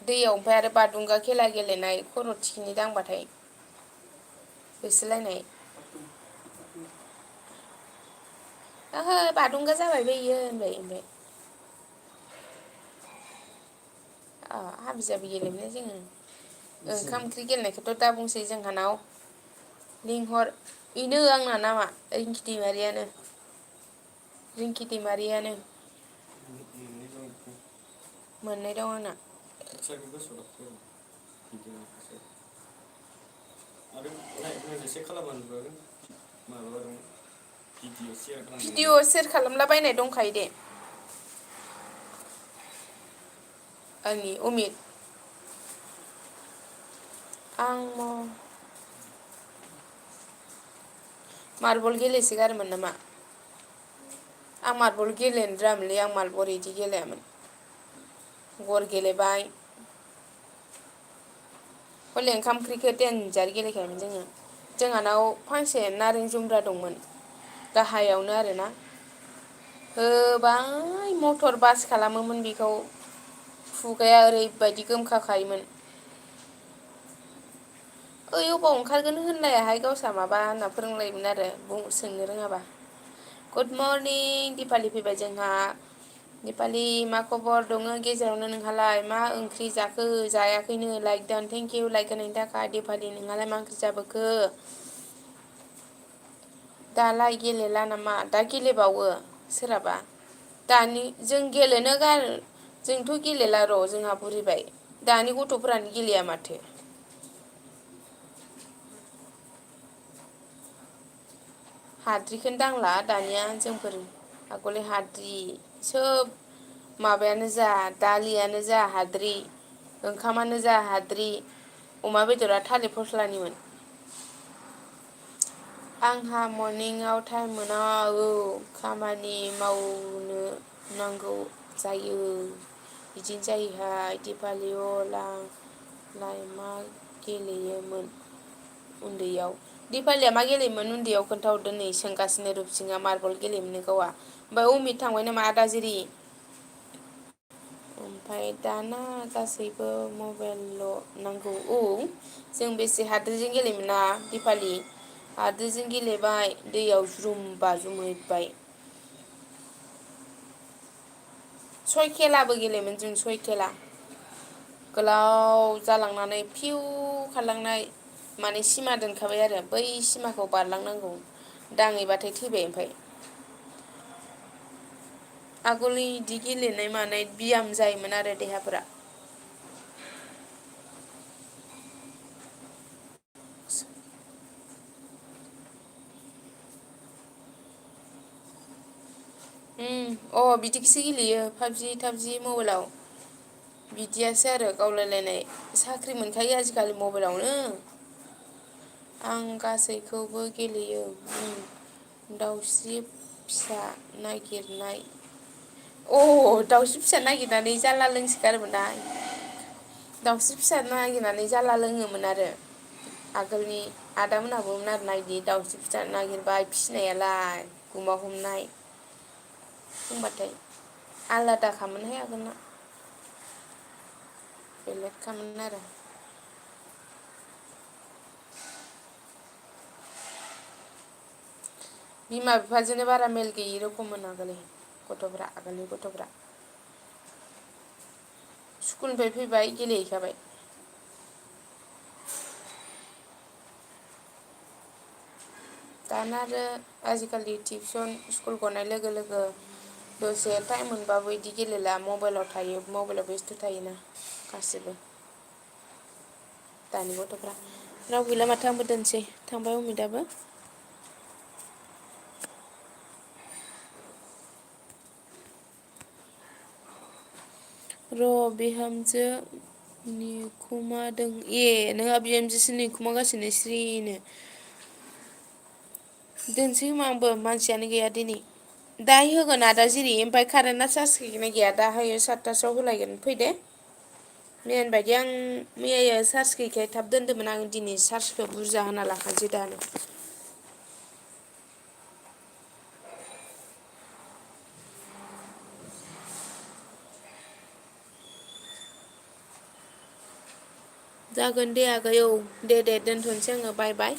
दैयाव ओमफ्राय आरो बादुंगा खेला गेलेनाय खर' थिखिनि दांबाथाय होसोलायनाय ओहो बादुंगा जाबाय बे इयो होनबाय ओमफ्राय हाबि जाबि गेलेयोमोन जोङो ओंखाम ओंख्रि गेलेनायखौथ' दा बुंसै जोंहानाव लिंहर बेनो आंना नामा रिंखि दैमारियानो मोननै दं आंना फिक्सारखौ गोसोआव लाखियो भिडिअ फिक्सार आरो नायजासे खालामबानो नुबाय माबा दं भिडिअ शेयार खालामनायनि भिडिअ सेयार खालामलाबायनाय दंखायो दे आंनि अमित आं मार्बल गेलेसोगारोमोन नामा आं मार्बल गेलेनो रोङामोनलै आं मार्बल इदि गेलेयामोन गर गेलेबाय हले ओंखाम ओंख्रिखौ देनजार गेलेखायोमोन जोङो जोंहानाव फांसे नारें जुमब्रा दंमोन गाहायावनो आरोना होबाय मटर बास खालामोमोन बेखौ खुगाया ओरैबायदि गोमखाखायोमोन ओइ अबाव ओंखारगोन होनलायाहाय गावसा माबा होनना फोरोंलायोमोन आरो सोंनो रोङाबा गुड मर्निं दिपालि फैबाय जोंहा दिपालि मा खबर दङ गेजेरावनो नोंहालाय मा ओंख्रि जाखो जायाखैनो लाइक दान थेंक इउ लाइक होनायनि थाखाय दिपालि नोंहालाय मा ओंख्रि जाबोखो दालाय गेलेला नामा दा गेलेबावो सोरहाबा दानि जों गेलेनो गार जोंथ' गेलेला र' जोंहा बुरिबाय दानि गथ'फोरानो गेलेया माथो हाद्रिखौनो दांला दानिया जोंफोर आगोलनि हाद्रि सोब माबायानो जा दालियानो जा हाद्रि ओंखामानो जा हाद्रि अमा बेदरा थालिर फस्लानिमोन आंहा मरनिंआव टाइम मोना औ खामानि मावनो नांगौ जायो बिदिनो जायोहाय दिपालि लाय मा गेलेयोमोन उन्दैयाव दिपालिया मा गेलेयोमोन उन्दैयाव खोन्थाहरदो नै सोंगासिनो रुपसिङा मार्बल गेलेयोमोन गावहा ओमफ्राय अमित थांबाय नामा आदाजिरि ओमफ्राय दाना गासैबो मबाइलल' नांगौ औ जों बेसे हाद्रिजों गेलेयोमोन ना दिपालि हाद्रिजों गेलेबाय दैयाव ज्रुम बाज्रुमहैबाय सय खेलाबो गेलेयोमोन जों सय खेला गोलाव जालांनानै फिउ खारलांनाय माने सिमा दोनखाबाय आरो बै सिमाखौ बारलांनांगौ दाङैबाथाय थैबाय ओमफ्राय आगोल इदि गेलेनाय मानाय बियाम जायोमोन आरो देहाफोरा बिदिखिसो गेलेयो पाबजि थाबजि मबाइलाव बिदियासो आरो गावलायलायनाय साख्रि मोनखायो आजिखालि मबाइलावनो आं गासैखौबो गेलेयो दाउस्रि फिसा नागिरनाय दाउस्रि फिसा नागिरनानै जाला लोंसोगारोमोनहाय दाउस्रि फिसा नागिरनानै जाला लोङोमोन आरो आगोलनि आदामोनहाबोमोन आरोना बिदि दावस्रि फिसा नागिरबाय फिसिनायालाय गुमा हमनाय होनबाथाय आलादा खामोनहाय आगोलना बेलेगखामोन आरो बिमा बिफाजोंनो बारा मेल गैयि रखममोन आगोलनि गथ'फ्रा स्कुलनिफ्राय फैबाय गेलेहैखाबाय दाना आरो आजिखालि टिउसन स्कुल गनाय लोगो लोगो दसे टाइम मोनबाबो बिदि गेलेला मबाइलाव थायो मबाइलाव बेस्थ' थायोना गासिबो दानि गथ'फ्रा राव गैला माथो आंबो दोनसै थांबाय अमिताबो र' बिहामजो निखुमादों नोंहा बिहामजोसो निखुमागासिनो स्रिनो दोनसै खोमा आंबो मानसियानो गैया दिनै दाहाय होगोन आदा जिरि ओमफ्राय कारेन्टआ चार्ज गैगोना गैया दाहायो 7थासोआव होलायगोन फै दे मैयानि बायदि आं मैया चार्ज गैयैखाय थाब दोन्दोंमोन आं दिनै चार्जखौ बुरजा होना लाखानोसै दानो जागोन दे आगै औ दे दोनथ'नोसै आङो बाय बाय